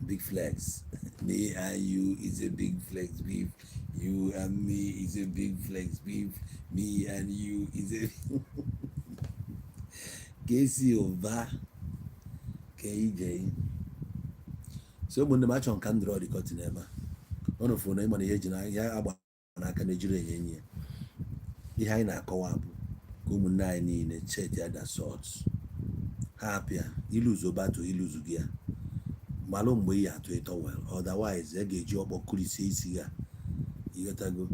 Big flex. Me and you is a big flex beef. You and me is a big flex beef. Me and you is a Casey Ova KJ. So ụmụnne m, achọrọ m ka m draw the curtain ebe a. Ụnụ fụrụ na ịma na ihe eji na ihe agba n'aka na-ejiri enye enyi ya. Ihe anyị na-akọwa bụ ka ụmụnne anyị niile check ya their swords. Ha apịa iluzo battle, iluzu gị ya. Malụ mgbe ị ya atụ ịtọ well, otherwise a ga-eji ọkpọ kụrisie isi ya. Ịghọtago?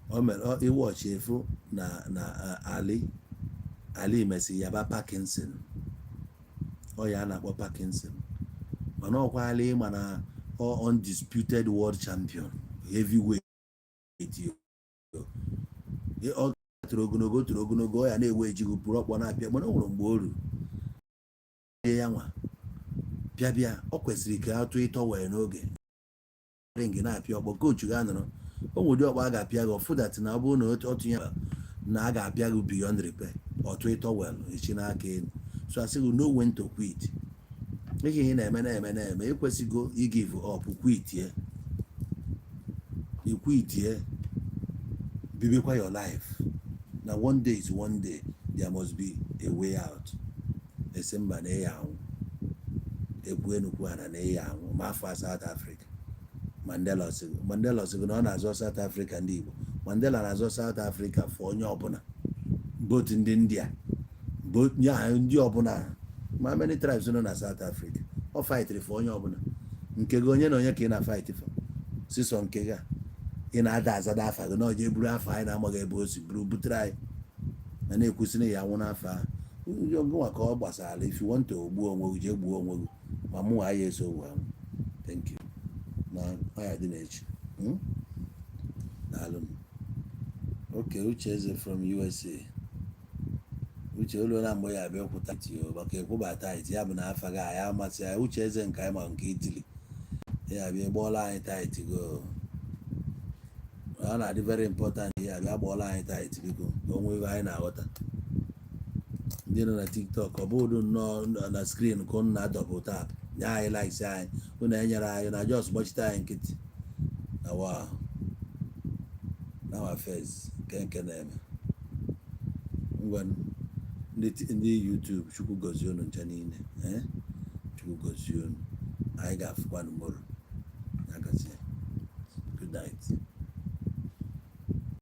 O mere iwọchi efu na Ali Ali mesị yaba Parkinson, ọ ya a na-akpọ Parkinson, mana ọkwa Ali mana ọ undisputed world champion heavyweight. Ọ toro ogologo, toro ogologo, ọ ya na-ewe ejighị pụrụ ọkpọ na-apịa, mana o nwere mgbe o ruru ya nwa bịa bịa, ọ kwesịrị ka a tụọ ịtọ wee n'oge ring na-apịa ọkpọ. Coach ga-anọrọ o nwere ụdị ọkpọ a ga-apịa gị ọfụdat na ọ bụrụ na ọ tụnye na a ga-apịa gị beyond repair. Ọtụ ịtọ wel echi n'aka elu, so asị gị no when to quit. Ihe ị na-eme na-eme na-eme, ekwesịgo igive up, quit ye, iquitie, bibikwa your life na one day is one day, there must be a way out. Esi mba na ịya anwụ, ekwu enukwu ana na ịya anwụ. Ma afọ South Africa, Mandela ọsịgụ, Mandela ọsịgụ na ọ na-azọ South Africa. Ndị Igbo, Mandela na-azọ South Africa for onye ọbụla, both ndị India, both ya ndị ọbụla, ma many tribes nọ na South Africa. Ọ fightịrị for onye ọbụla. Nke gị, onye na onye ka ị na-fight for? Sisọ nke gị a ị na-ada azada afa gị na ọje buru afọ anyị na-amaghị ebe o si buru butere anyị. Na na-ekwusi na ya anwụ n'afọ ahụ gụnwa ka ọ gbasara. If you want to gbuo onwe gị, jee gbuo onwe gị, ma mụ nwa ya eso wee nwụ. Thank you na ọ ya dị n'echi. Daalụ. Okay, Uche Eze from USA. Uche, olu na mgbe ya abịa kwụta tio maka ekwụba tithe ya bụ na afa gị anyị amasị ya. Uche Eze nke anyị ma nke Italy ya abịa gbọọla anyị tithe go. Ọ na-adị very important ya abịa gbọọla anyị tithe, biko, ka o nwee ebe anyị na-aghọta. Ndị nọ na TikTok, ọ bụrụ nnọọ na screen ka unu na-adọpụ tap nye anyị likes anyị, unu enyere anyị na just gbachite anyị nkịtị na wa na our face nke na-eme. Ngwa, ndị YouTube, Chukwu gozie unu ncha niile, eh? Chukwu gozie unu. Anyị ga-afụkwa tomorrow. Ya gazie. Good night.